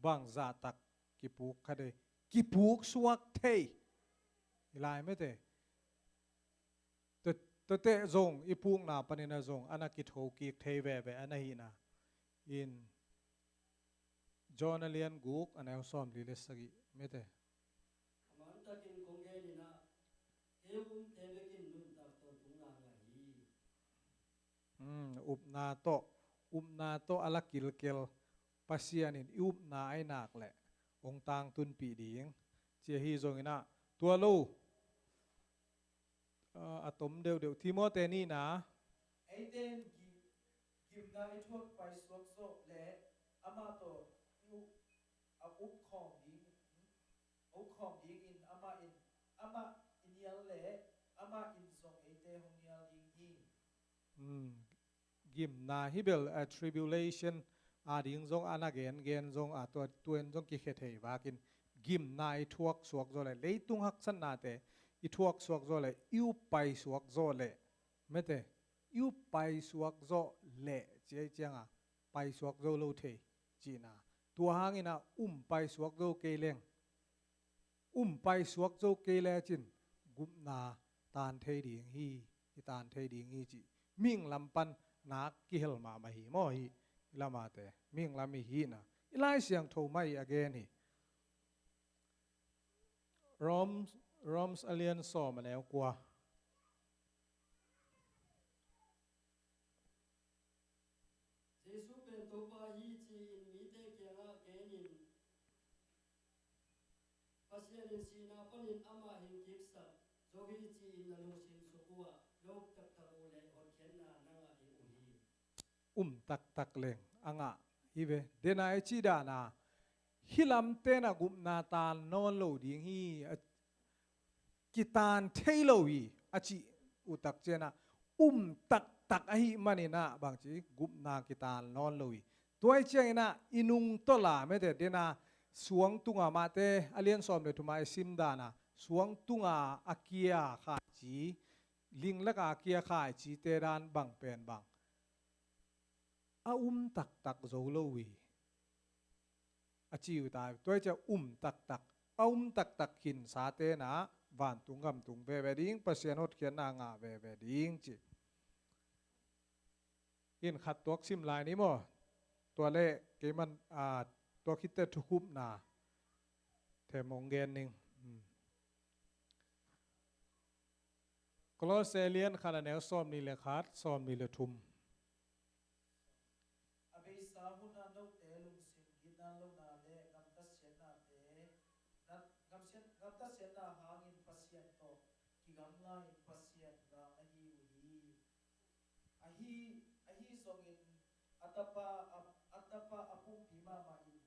bangzah tak kipuk kha thei, kipuk suak thei. I lai mete, tua, tuate zong i pukna panin a zong a na kithokik thei veve a na hihna. In John a lian guk a neu sawmli le sagih mete. A mantakin kong genin ah, kei hong umte bekin nuntak tawntungna ngah hi. Hmm, upna tawh, upna tawh a la kilkel Pasian in i upna a i nak leh hong tangtunpih ding. Ci ahi zongin ah, tua lo, a, a tom deuhdeuh Timothy nihna. Eite in gi-, gimna i thuak paisuak zawh leh amah tawh i up, a up khawm ding, a up khawm dingin amah in, amah i nial leh amah in zong eite hong nial ding hi. Hmm. Gimna hi bel, a, tribulation a ding zong a na gengen zong a tua, tua in zong kikhia thei vakin gimna i thuak suak zawh leh, leitung haksatnate i thuak suak zawh leh, i up paisuak zawh leh, mete, i up paisuak zawh leh, ci ei cianga paisuak zo lo thei cihna. Tua hangin ah um paisuak zo kei leng, um paisuak zo kei lecin gupna taan thei ding hi, i taan thei ding hi cih mihing lam pan nak kihel mahmah hi maw hi. I lamate mihing lam i hihna i Lai Siangtho mah i a gen hi. Rom, Rom a lian sawm a neu kua. Jesu pen Topa hi ci-in mite kiangah genin, Pasian in sihna panin amah hing kiksak zo hi ci-in na lungsim sung uh ah, na up taktak uh leh hotkhiatna na ngah ding uh hi. Um taktak leng a ngah hi ve. Dena i cih dana, hih lamte na gupna taan nawn lo ding hi, a, kitaan thei lo hi a cih uh tak ciangin ah, um taktak ahih manin ah bangci gupna kitaan nawn lo hi. Tua ahih ciangin ah i nungtolh a mete dena suang tunga, Mate a lian sawm le thum a i sim dana, suang tunga a kia khaici, linglaka a kia khaicite dan bang pen bang a um taktak zo lo hi. A ci uh ta, tua ahih ciang um taktak, a um taktak khinsate na vantung gam tung veve ding, Pasian hotkhiatna ngah veve ding ci. In khat tuak sim lai ni maw? Tua leh keiman, a, tua khitteh thukhupna them hong gen ning. Hmm. Kolose lian khat a neu sawmnih le khat, sawmnih le thum. A beisa hunah note lungsim gitna lohna le gamta siatnate, na, gamsiat, gamta siatna hangin Pasian tawh kigamla-in Pasian gang ahi uh hi. Ahi, ahi zongin a tapa a, a tapa a pumpi mahmah in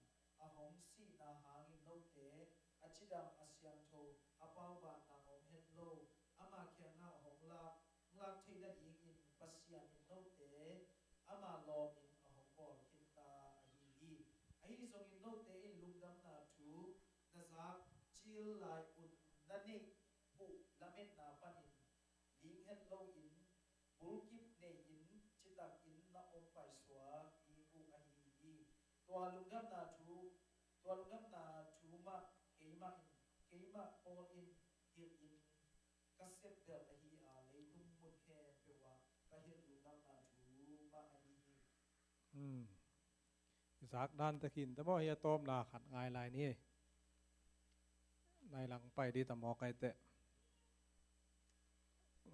a hong sihna hangin note a cidam a siangtho a pau vanlang om het lo ama kiangah hong lak, hong lak theih nadingin Pasian in note ama lawmin a hong bawl khinta ahi hi. Ahi zongin note in lungdamna thu na zak cil lai un na neih uh lametna panin ling het loin bulkip nei-in citakin na om paisuak ding uh ahi hi. Tua lungdamna thu, tua lungdamna thu mah keimah in, keimah pawlin hilhin ka sep belh ahi a, leitung mun khempeuh ah ka hilh lungdamna thu mah ahi hi. Hmm. I zak dan te khin te maw, hi a tawpna khat ngai lai ni. Nai lang pai di ta maw kai te.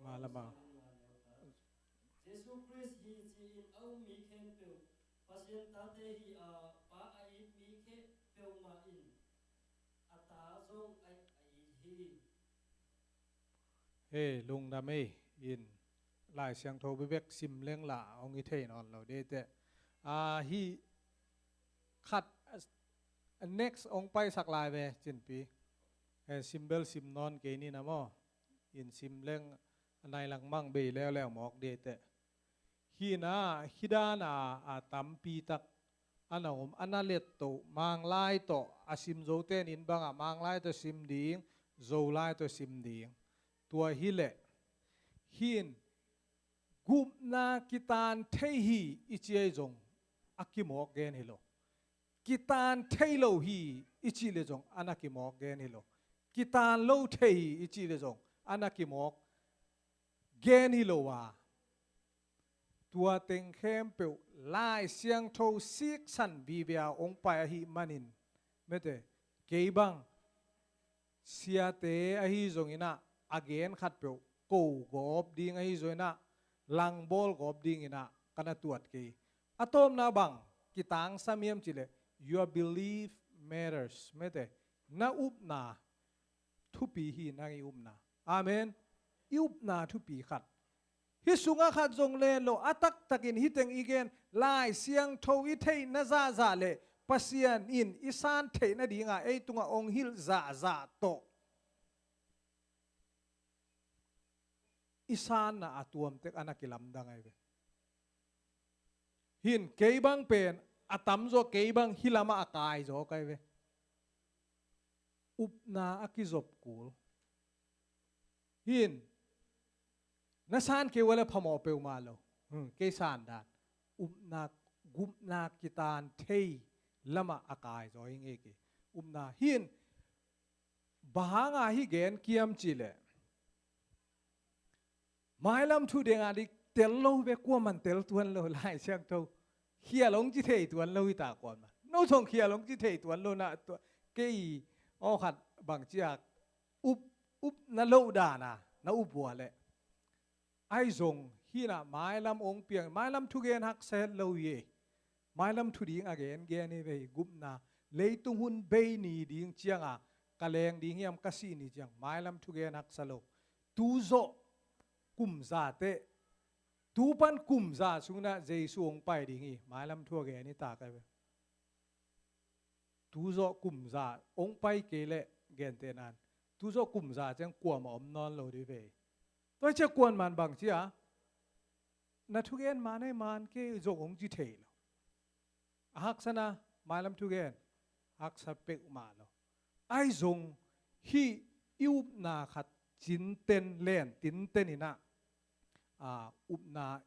Nga lama. Jesu Khrist hi ci-in a um mi khempeuh Pasian tate hi a, Pa a it mi khempeuh mah in a ta zong a, a it hi. Hei, lungdam ei, in Lai Siangtho bebek sim leng la hong i thei nawn lo dei teh. A, hi khat, a, next hong paisak lai ve, cinpi. Hei, sim bel sim nawn kei ni na maw. In sim leng a nai lang mang bei leuleu mawk dei teh. Hih na, hih dana, a, tampi tak a na om, a na lettoh, Manglai tawh a sim Zote in bangah Manglai tawh sim ding, Zolai tawh sim ding. Tua hileh, hih in gupna kitaan thei hi i ci ahi zong a kimawk gen hi lo. Kitaan thei lo hi i cih leh zong a na kimawk gen hi lo. Kitaan lo thei hi i cih leh zong a na kimawk gen hi lo a. tua teng khempeuh Lai Siangtho siksan vive a hong pai ahih manin, mete, kei bang siate ahi zongin ah, a gen khatpeuh ko gawp ding ahi zongin ah, langbawl gawp dingin ah ka na tuat kei. A tawpna bang kitangsam hiam cih leh, your belief matters, mete, na upna thupi hi, nang i upna. Amen. I upna thupi khat. Hih sungah khat zong len lo, a taktakin hih teng i gen, Lai Siangtho i theihna zahzah le Pasian in i san theihna dinga ei tungah hong hilh zahzah tawh i sanna a tuamtek a na kilamdang ahi ve. Hin kei bang pen a tamzaw kei bang hih lamah a kaizaw ka hi ve. Upna a kizop kul. Hin na san kei ua le phamawh peuhmah lo. Hmm, kei sandan upna, gupna kitan thei lamah a kaizaw hi ngei kei. Upna hin bang hanga hih gen kiam cih leh, mailam thu deng a dik tel lo ve, kuaman tel tuan lo, Lai Siangtho khial hong ci thei tuan lo hi ta kuaman. No zong khial hong ci thei tuan lo na tua, kei aw khat bang ciak up, up na loh dana na up ua leh. Ahi zong hih na mailam hong piang, mailam thugen haksa het lo hi. Mailam thu ding a gengen hi ve hi. Gupna, leitung hun bei ni ding cianga ka leng ding hiam, ka sih ni ciang mailam thugen haksa lo. Tu zawh kum za teh, tu pan kum za sungin ah Jesu hong pai ding hi. Mailam thu a gen hi ta ka hi ve. Tu zawh kum za hong pai kei leh, gentehna in tu zawh kum za ciang kuamah om nawn lo ding ve. Tua ciang kuaman bang ci a, na thugen man ei man kei zong hong ci thei lo. A haksa na, mailam thugen haksa peuhmah lo. Ahi zong hih i upna khat cinten len tinten in ah, a, upna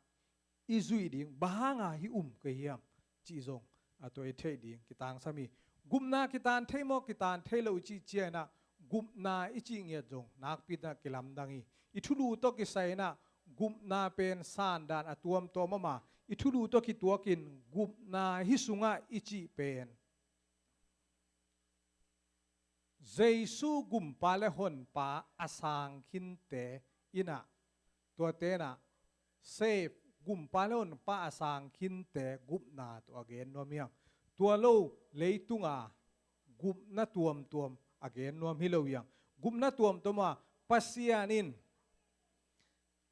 i zuih ding, bang hanga hih um ka hiam cih zong a tua i theih ding kitangsam hi. Gupna kitan thei maw, kitan thei lo i cih ciangin ah, gupna i cih ngiat zong nakpi in ah kilamdang hi. I thulu tawh kisai in ah gupna pen sandan a tuamtuam om a, i thulu tawh kituakin gupna hih sungah i cih pen Jesu gumpa le honpa a sang khinte in ah, tuate in ah save, gumpa le honpa a sang khinte gupna tawh a gen nuam hi hang. Tua lo leitunga gupna tuamtuam a gen nuam hi lo hi hang. Gupna tuamtuam a Pasian in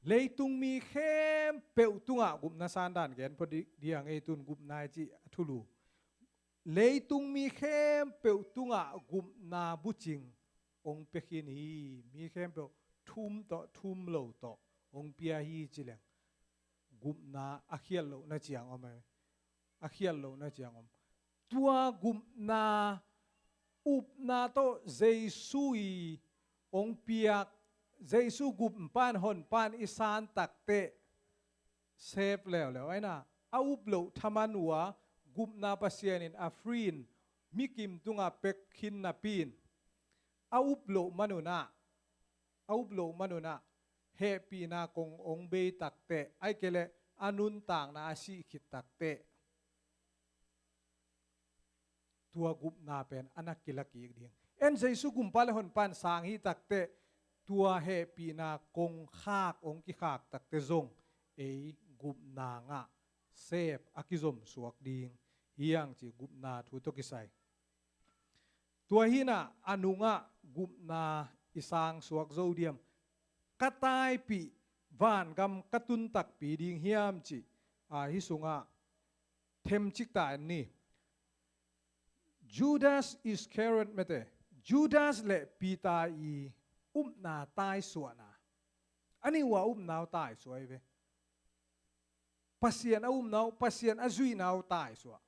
leitung mi khempeuh tungah gupna sandan gen phot di, ding ei tun gupna i cih a thulu. Leitung mi khempeuh tungah gupna bucing hong pia khin hi. Mi khempeuh thum tawh thum lo tawh hong pia hi ci leng, gupna a khial lohna ciang om e. A khial lohna ciang om. Tua gupna upna tawh Jesu i hong piak, Jesu gumpa in honpa in i san takteh save leuleu. Aina, a up loh thaman uh a gupna Pasian in a free in mikim tungah pek khin napi in, a up loh man un ah, a up loh man un ah hehpihna kong hong bei takteh, ahih kei leh a nuntakna a sih khit takteh, tua gupna pen a na kila kik ding. En Jesu gumpa le honpa in sang hi takteh, tua hehpihna kong khak, hong kikhak takteh zong ei gupna ngah, save, a kizom suak ding hi hang ci gupna thu tawh kisai. Tua hi in ah a nungah gupna i sang suak zo diam? Ka taipih vangam ka tun takpi ding hiam cih, a, hih sungah themcik ta en ni. Judas Iscariot mete, Judas le Peter i upna taisuahna. A nih uh a upna uh taisuah hi ve. Pasian a upna uh, Pasian a zuihna uh taisuah.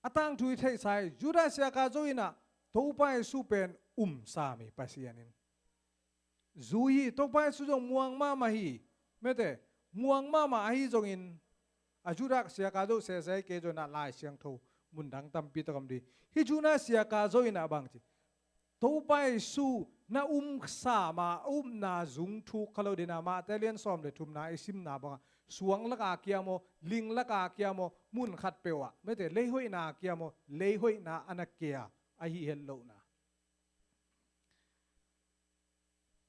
A tangthu i theihsa hi, Judas Iskariot in ah Topa Jesu pen um sam hi Pasian in. Zui hi, Topa Jesu zong muang mahmah hi. Mete, muang mahmah ahi zongin, a Judas Iskariot sese kei zong in ah Lai Siangtho mundang tampi tak om ding. Hih Judas Iskariot in ah bang ci, Topa Jesu na um sam a, a upna zung thuk kha lo ding a, Mate lian sawm le thumna i simna bangah, suang laka kia maw, ling laka kia maw, mun khat peuh ah, mete, lei hoihna kia maw, lei hoihna a na kia, ahi het lohna.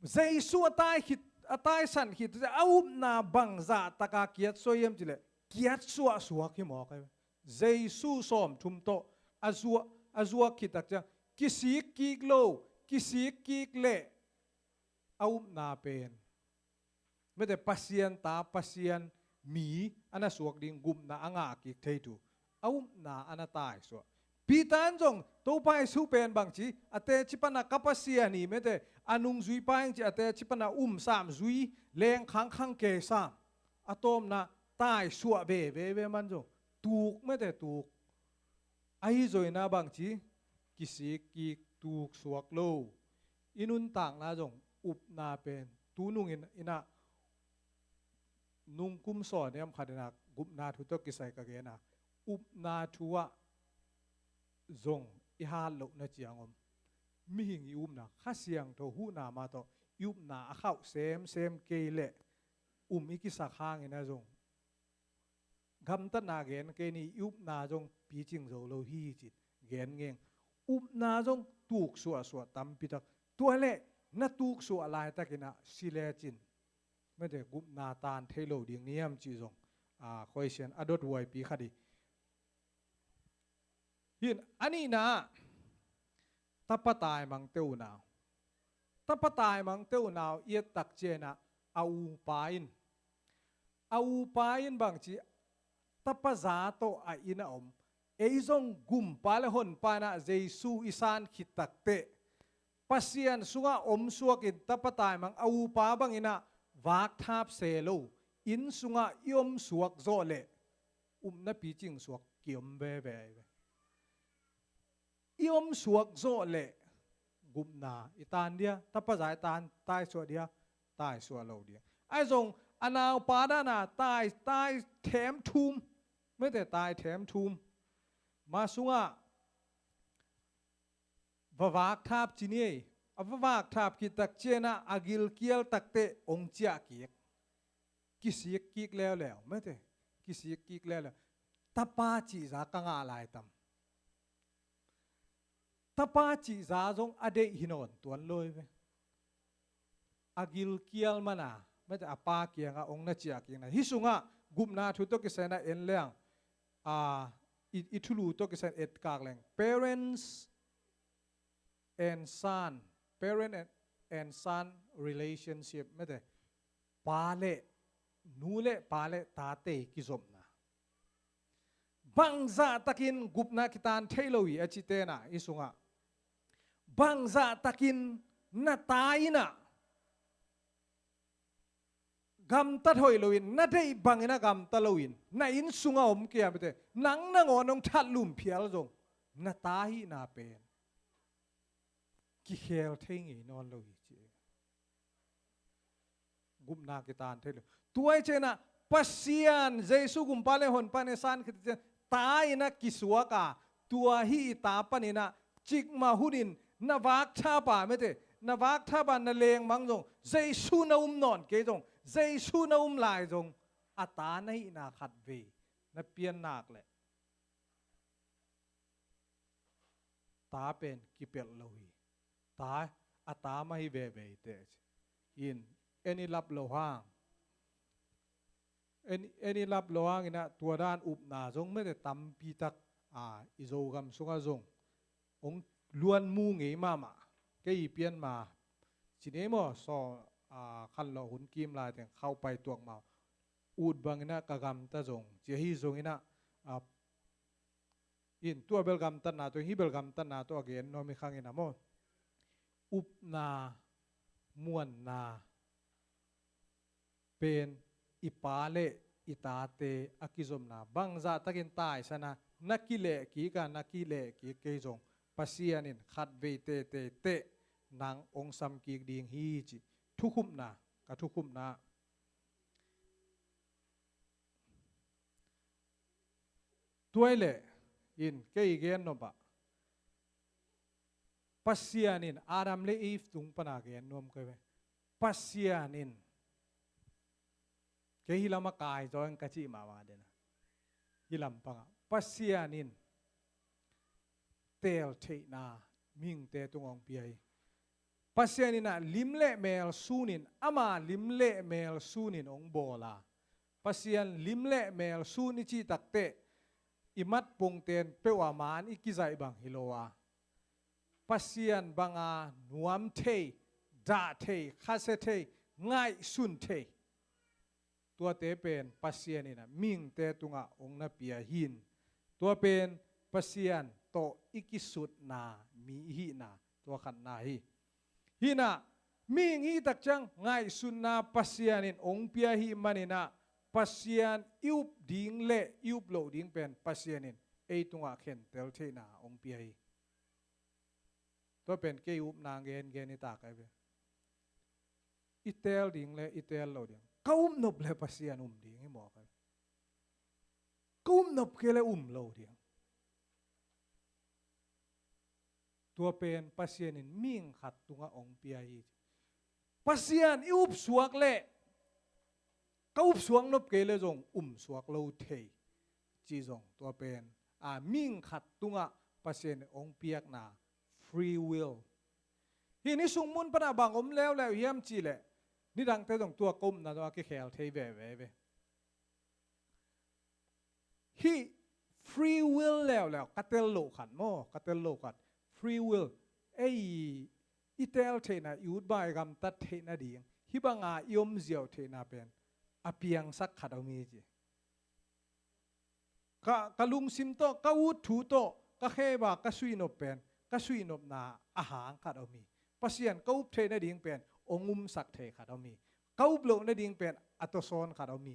Jesu a tai khit, a taisan khit, a upna bangzah taka kiatsuah hiam cileh, kiatsuah suak hi mawk ahi. Jesu sawmthum tawh a zuak, a zuak khit tak ciang, kisik kik lo, kisik kik leh a upna pen, mete, Pasian ta, Pasian mi a na suak ding gupna a ngah kik thei tu, a upna a na taisuah. Peter in zong Topa Jesu pen bangci, a teci pana ka Pasian hi, mete, a nungzui pa hing ci, a teci pana um sam zui, leng khangkhang kei sam, a tawpna taisuah veve ve man zong, tuk, mete, tuk. Ahi zong ina bangci, kisik kik, tuk suak lo. I nuntakna zong upna pen, tu nungin ina, nungkum sawniam khat ina gupna thu tawh kisai ka gena, upna thu ah zong i hat lohna ciang om. Mihing i upna, Kha Siangtho huhna mah tawh i upna a khauh semsem kei leh um i kisak hangin a zong gamtatna gen kei ni, i upna zong picing zo lo hi cin gen ngeng. Upna zong tuksuahsuah tampi tak. Tua leh na tuksuah laitakin ah si lecin, mete, gupna tan thei lo ding niam cih zong, a, khoisian a dot huaipi khat hi. Hin, a nihna ah, tapa taimangte unau. Tapa taimangte unau i et tak ciangin ah, a upa in, a upa in bangci, tapa za tawh a inn ah om. Ei zong gumpa le honpa in ah Jesu i san khit takteh, Pasian sungah om suakin tapa taimang a upa bangin ah vakthap se lo, inn sungah i om suak zawh leh upna picing suak kiom veve ahi ve. I om suak zawh leh gupna i tan dia, tapa za i tan, taisuah dia, taisuah lo dia. Ahi zong a naupa dan a tai, tai them thum, mete, tai them thum. Ma sungah va vakthap ci ni ei. A va vakthap khit tak ciangin ah a gilkial takteh hong ciah kik. Kisik kik leuleu, mete. Kisik kik leuleu. Tapa cihza ka ngah lai tam. Tapa cihza zong a deih hi nawn tuan lo hi ve. A gilkial man a, mete, a pa kiangah hong na ciah kikna. Hih sungah gupna thu tawh kisai in ah en leng, a, i, i thulu tawh kisai in etkak leng, parents and son, parent and, and son relationship, mete, pa le nu le pa le tate kizopna. Bangzah takin gupna kitan thei lo hi a cite na, hih sungah bangzah takin na ta in ah gamtat hoih loin, na deih bangin ah gamta loin, na inn sungah om kei a, mete, nang nangawn hong thatlum phial zong, na ta hihna pen kikhel thei ngei nawn lo hi ci. Gupna kitan thei lo. Tua hi ciangin ah Pasian, Jesu gumpa le honpa in i san khit ciang ta in ah kisuak a, tua hih i ta panin ah cikmah hunin na vakthap a, mete, na vakthap a, na lengmang zong, Jesu na um nawn kei zong, Jesu na um lai zong, a ta na hihna khatvei na pian nak leh ta pen kipelh lo hi. Ta, a ta mah hi veve hi teh. In, en i lap loh hang, en, en i lap loh hangin ah tua dan upna zong, mete, tampi tak, a, i Zogam sungah zong hong luan mu ngei mahmah. Kei i pian ma ci ni ei maw, saw, a, khanlawh hun kim lai teng khauh pai tuak mah. Ut bangin ah ka gamta zong ci, ahi zongin ah, a, in, tua bel gamtatna tawh, hih bel gamtatna tawh a gen nuam hi khang in ah maw. Upna, muanna pen i pa le i tate a kizopna, bangzah takin taisan a, na kileh kik a, na kileh kik kei zong, Pasian in khatvei teitei teh nang hong sam kik ding hi ci. Thukhupna, ka thukhupna. Tua hi leh, in, kei i gen nop ah, Pasian in Adam le Eve tung pan a gen nuam ka hi ve. Pasian in Kei hih lamah kai zaw ing ka cih mahmah den a. Hih lampangah Pasian in teel theihna mihingte tungah hong pia hi. Pasian in ah lim le mel sunin, ama lim le mel sunin hong bawl a. Pasian lim le mel sun i cih takteh i matpungten peuh a man i kizaih bang hi lo a, Pasian banga nuam thei, dah thei, khasia thei, ngaihsun thei, tuate pen Pasian in ah mihingte tungah hong na pia hi. Tua pen Pasian tawh i kisutna mi i hihna, tua khatna hi. Hi in ah mihing i hih tak ciang ngaihsutna Pasian in hong pia ahih manin ah Pasian i up ding le i up loh ding pen Pasian in ei tungah khentel theihna hong pia hi. Tua pen kei upna gengen i tak ahi ve. I teel ding le i teel loh ding. Ka up nop le Pasian um ding hi mawk ahi ve. Ka up nop kei le um lo ding. Tua pen Pasian in mihing khat tungah hong pia hi. Pasian i upsuak le ka upsuak nop kei le zong umsuak lo thei. Ci zong tua pen a mihing khat tungah Pasian in hong piakna free will. Hih ni sungmun panah bang om leuleu hiam cih leh nidangte zong tua ka upna zong a kikhel thei veve ve. Hih free will leuleu ka tel loh khat maw, ka tel loh khat. Free will, ei i teel theihna, i ut bang i gamtat theihna ding, hih banga i om ziau theihna pen a piangsak khat om hi ci. Ka, ka lungsim tawh, ka ut thu tawh, ka kheba, ka suihnop pen, ka suihnopna a hang khat om hi. Pasian ka up theihna ding pen hong umsak thei khat om hi. Ka up loh nading pen a tawsawn khat om hi.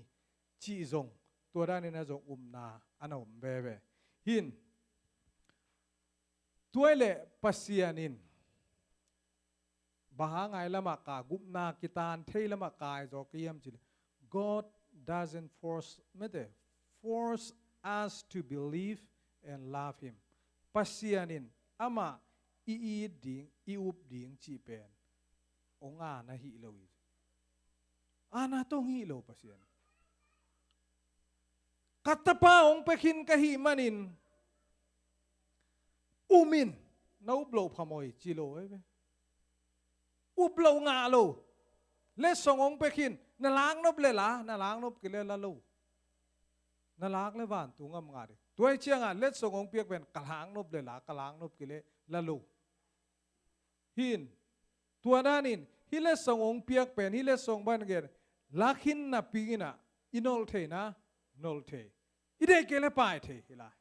Cih zong tua danin a zong upna a na om veve. Hin, tua hi leh Pasian in bang hang a i lamah ka gupna kitan thei lamah kai zaw ka hiam cih leh, God doesn't force, mete, force us to believe and love him. Pasian in amah i it ding, i up ding cih pen hong aana hi lo hi. Aana tawh hong hi lo Pasian. Ka tapa hong pia khin ka hih manin um in, na up loh phamawh hi ci lo ahi ve. Up loh ngah lo. Letsong hong pia khin, na lak nop le la, na lak nop kei le la lo. Na lak le vantung gam ngah ding. Tua hi ciangah letsong hong piak pen ka lak nop le la, ka lak nop kei le la lo. Hin, tua danin hih letsong hong piak pen, hih letsong bang gen, lak khin napi in ah i nolh thei na, nolh thei. I deih kei le pai thei hi lai.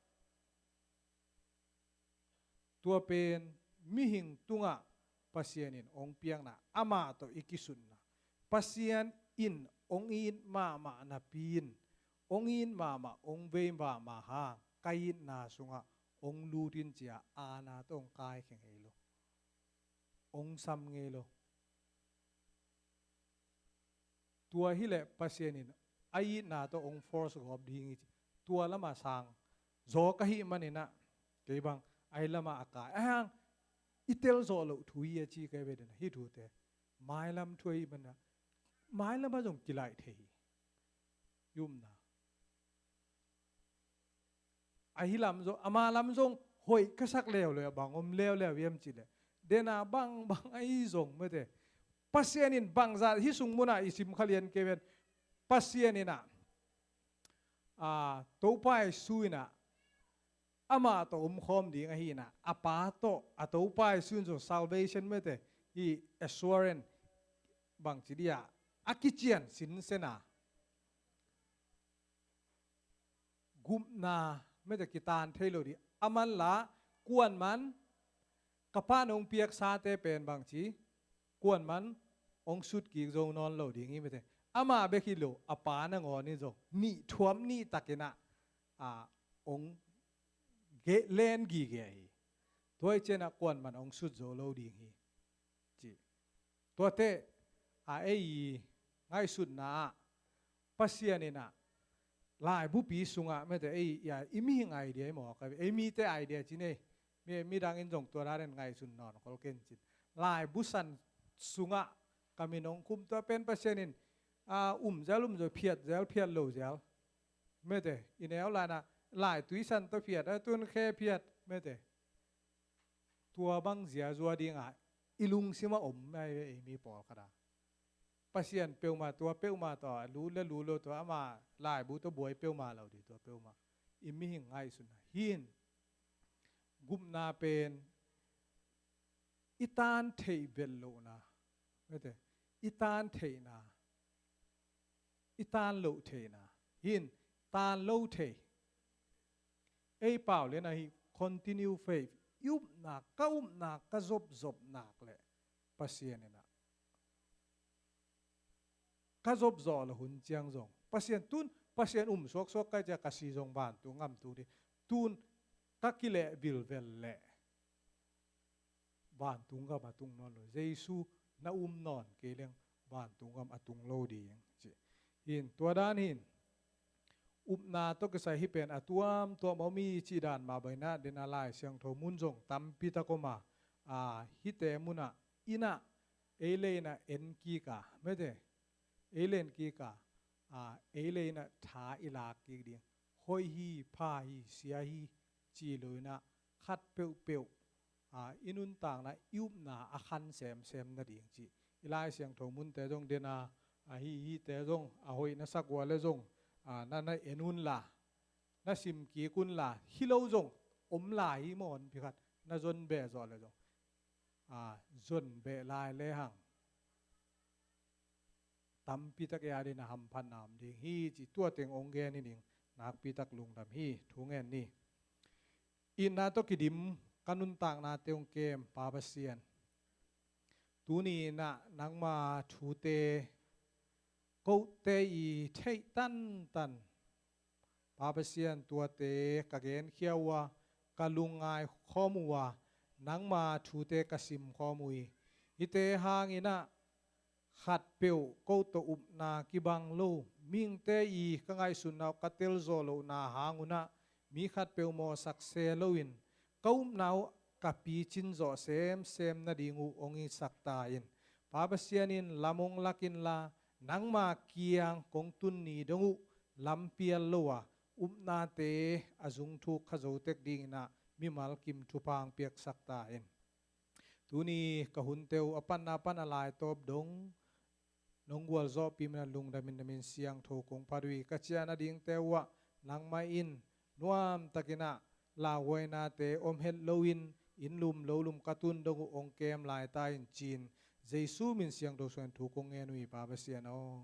Tua pen mihing tungah Pasian in hong piakna, amah tawh i kisutna. Pasian in hong it mahmah napi in, hong it mahmah, hong vei mahmah hang ka itna sungah hong lut in ci-a aana tawh hong kaikhia ngei lo. Hong sam ngei lo. Tua hi leh Pasian in a itna tawh hong force gawp ding hi ci. Tua lamah sang zaw ka hih manin ah kei bang a hi lamah a kai. A hang i tel zawh loh thu hi a ci ka hi ve den a, hih thute. Mailam thu ahih manin ah mailam ah zong kilaih thei hi. I upna. A hi lam zong, ama lam zong hoih ka sak leuleu, bang om leuleu hiam cih leh, den a bang bang ahi zong mete, Pasian in bangzah hih sung munah i sim kha lian kei ven. Pasian in ah, a, Topa Jesu in ah amah tawh omkhawm ding ahi in ah, a Pa tawh, a Topa Jesu in zong salvation mete, hih assurance bang ci dih ah, a kician sinsen a gupna mete kitan thei lo dih. A man la, kuan man, ka Pa in hong piaksate pen bang ci, kuan man hong sut kik zo nawn lo ding hi mete. Amah bek hi lo, a Pa nangawn in zong nih thuam nih takin ah, a, hong ge-, len gige hi. Tua hi ciangin ah kuan man hong sut zo lo ding hi. Ci. Tuate, a, ei ngaihsutna ah, Pasian in ah, laibupi sungah mete ei, i, a, i mihing idea hi maw, ka, ei mite idea ci nei, mi, midang in zong tua dan in ngaihsun nawn khol ken cin. Laibu san sungah ka min hong khum tua pen Pasian in A, um zel um zo, phiat zel phiat lo zel. Mete, i neu laina, lai tuisan tawh phiat, a tun khe phiat, mete. Tua bang zia zua dinga i lungsim a om mai ve, ei mi pawlkhat a. Pasian peuhmah, tua peuhmah tawh, a lut le lut lo tua, ama laibu tawh buai peuhmah lo ding tua peuhmah. I mihing ngaihsutna. Hin, gupna pen, i tan theih vet lohna. Mete, i tan theihna. I tan loh theihna. Hin, tan lo thei. Ei pau le na hi continue faith. I upna, ka upna, ka zopzop nak le Pasian ina. Ka zopzop lo hun ciang zong. Pasian tun, Pasian um suaksuak kai cia ka si zong vantung gam tung ding. Tun ka kileh vilvel le vantung gam a tung nawn lo. Jesu na um nawn kei leng vantung gam a tung lo ding ci. Hin, tua dan hin. Upna tawh kisai hi pen a tuamtuam om hi cih dan mah bangin a, den a Lai Siangtho mun zong tampi tak om a. A, hihte munah, ina, ei le ina en kik a, mete, ei le en kik a, a, ei le ina tha i lak kik ding. Hoih hi, pha hi, sia hi, ci lo ina khat peuhpeuh, a, i nuntakna, i upna a khan semsem nading ci. I Lai Siangtho munte zong den a, a, hi, hihte zong a hoih na sak ua le zong, a, na, na en un la, na sim kik un la, hi lo zong om lai hi maw, pi khat na zon beh zawh le zong, a, zon beh lai le hang tampi tak ei a ding a hamphatna om ding hi ci. Tua teng ong gen hi ning, nakpi tak lungdam hi. Thu ngen ni. Itna tawh kidim ka nuntaknate ong kem Pa Pasian. Tuni inah nangma thute kote i theih tantan Pa Pasian, tuate ka genkhia uh a, ka lungngai khawm uh a, nangma thute ka sim khawm uh hi. Hihte hang inah khatpeuh ko tawh upna kibang lo, mihingte i ka ngaihsutna uh ka telzawh lohna hang unah mi khatpeuh mawhsak se loin ka upna uh ka picin zawh semsem nading uh hong hisak ta in. Pa Pasian in lam hong lak inla, nangma kiang kong tun ni dong uh lampial lo a, upnate a zungthuk kha zo tek ding inah mimal kim thupha hong piaksak ta in. Tuni ka hunte uh a panna pan a laitawp dong nong gualzawhpih man a lungdam in na min siangtho kong phat uh hi. Ka ciah nadingte uh ah nangmah in nuamtak inah lauhuainate om het loin inn lum lo lum ka tun dong uh hong kem lai ta in ci-in Jesu min siangtho suangin thu kong ngen uh hi, Pa Pasian aw.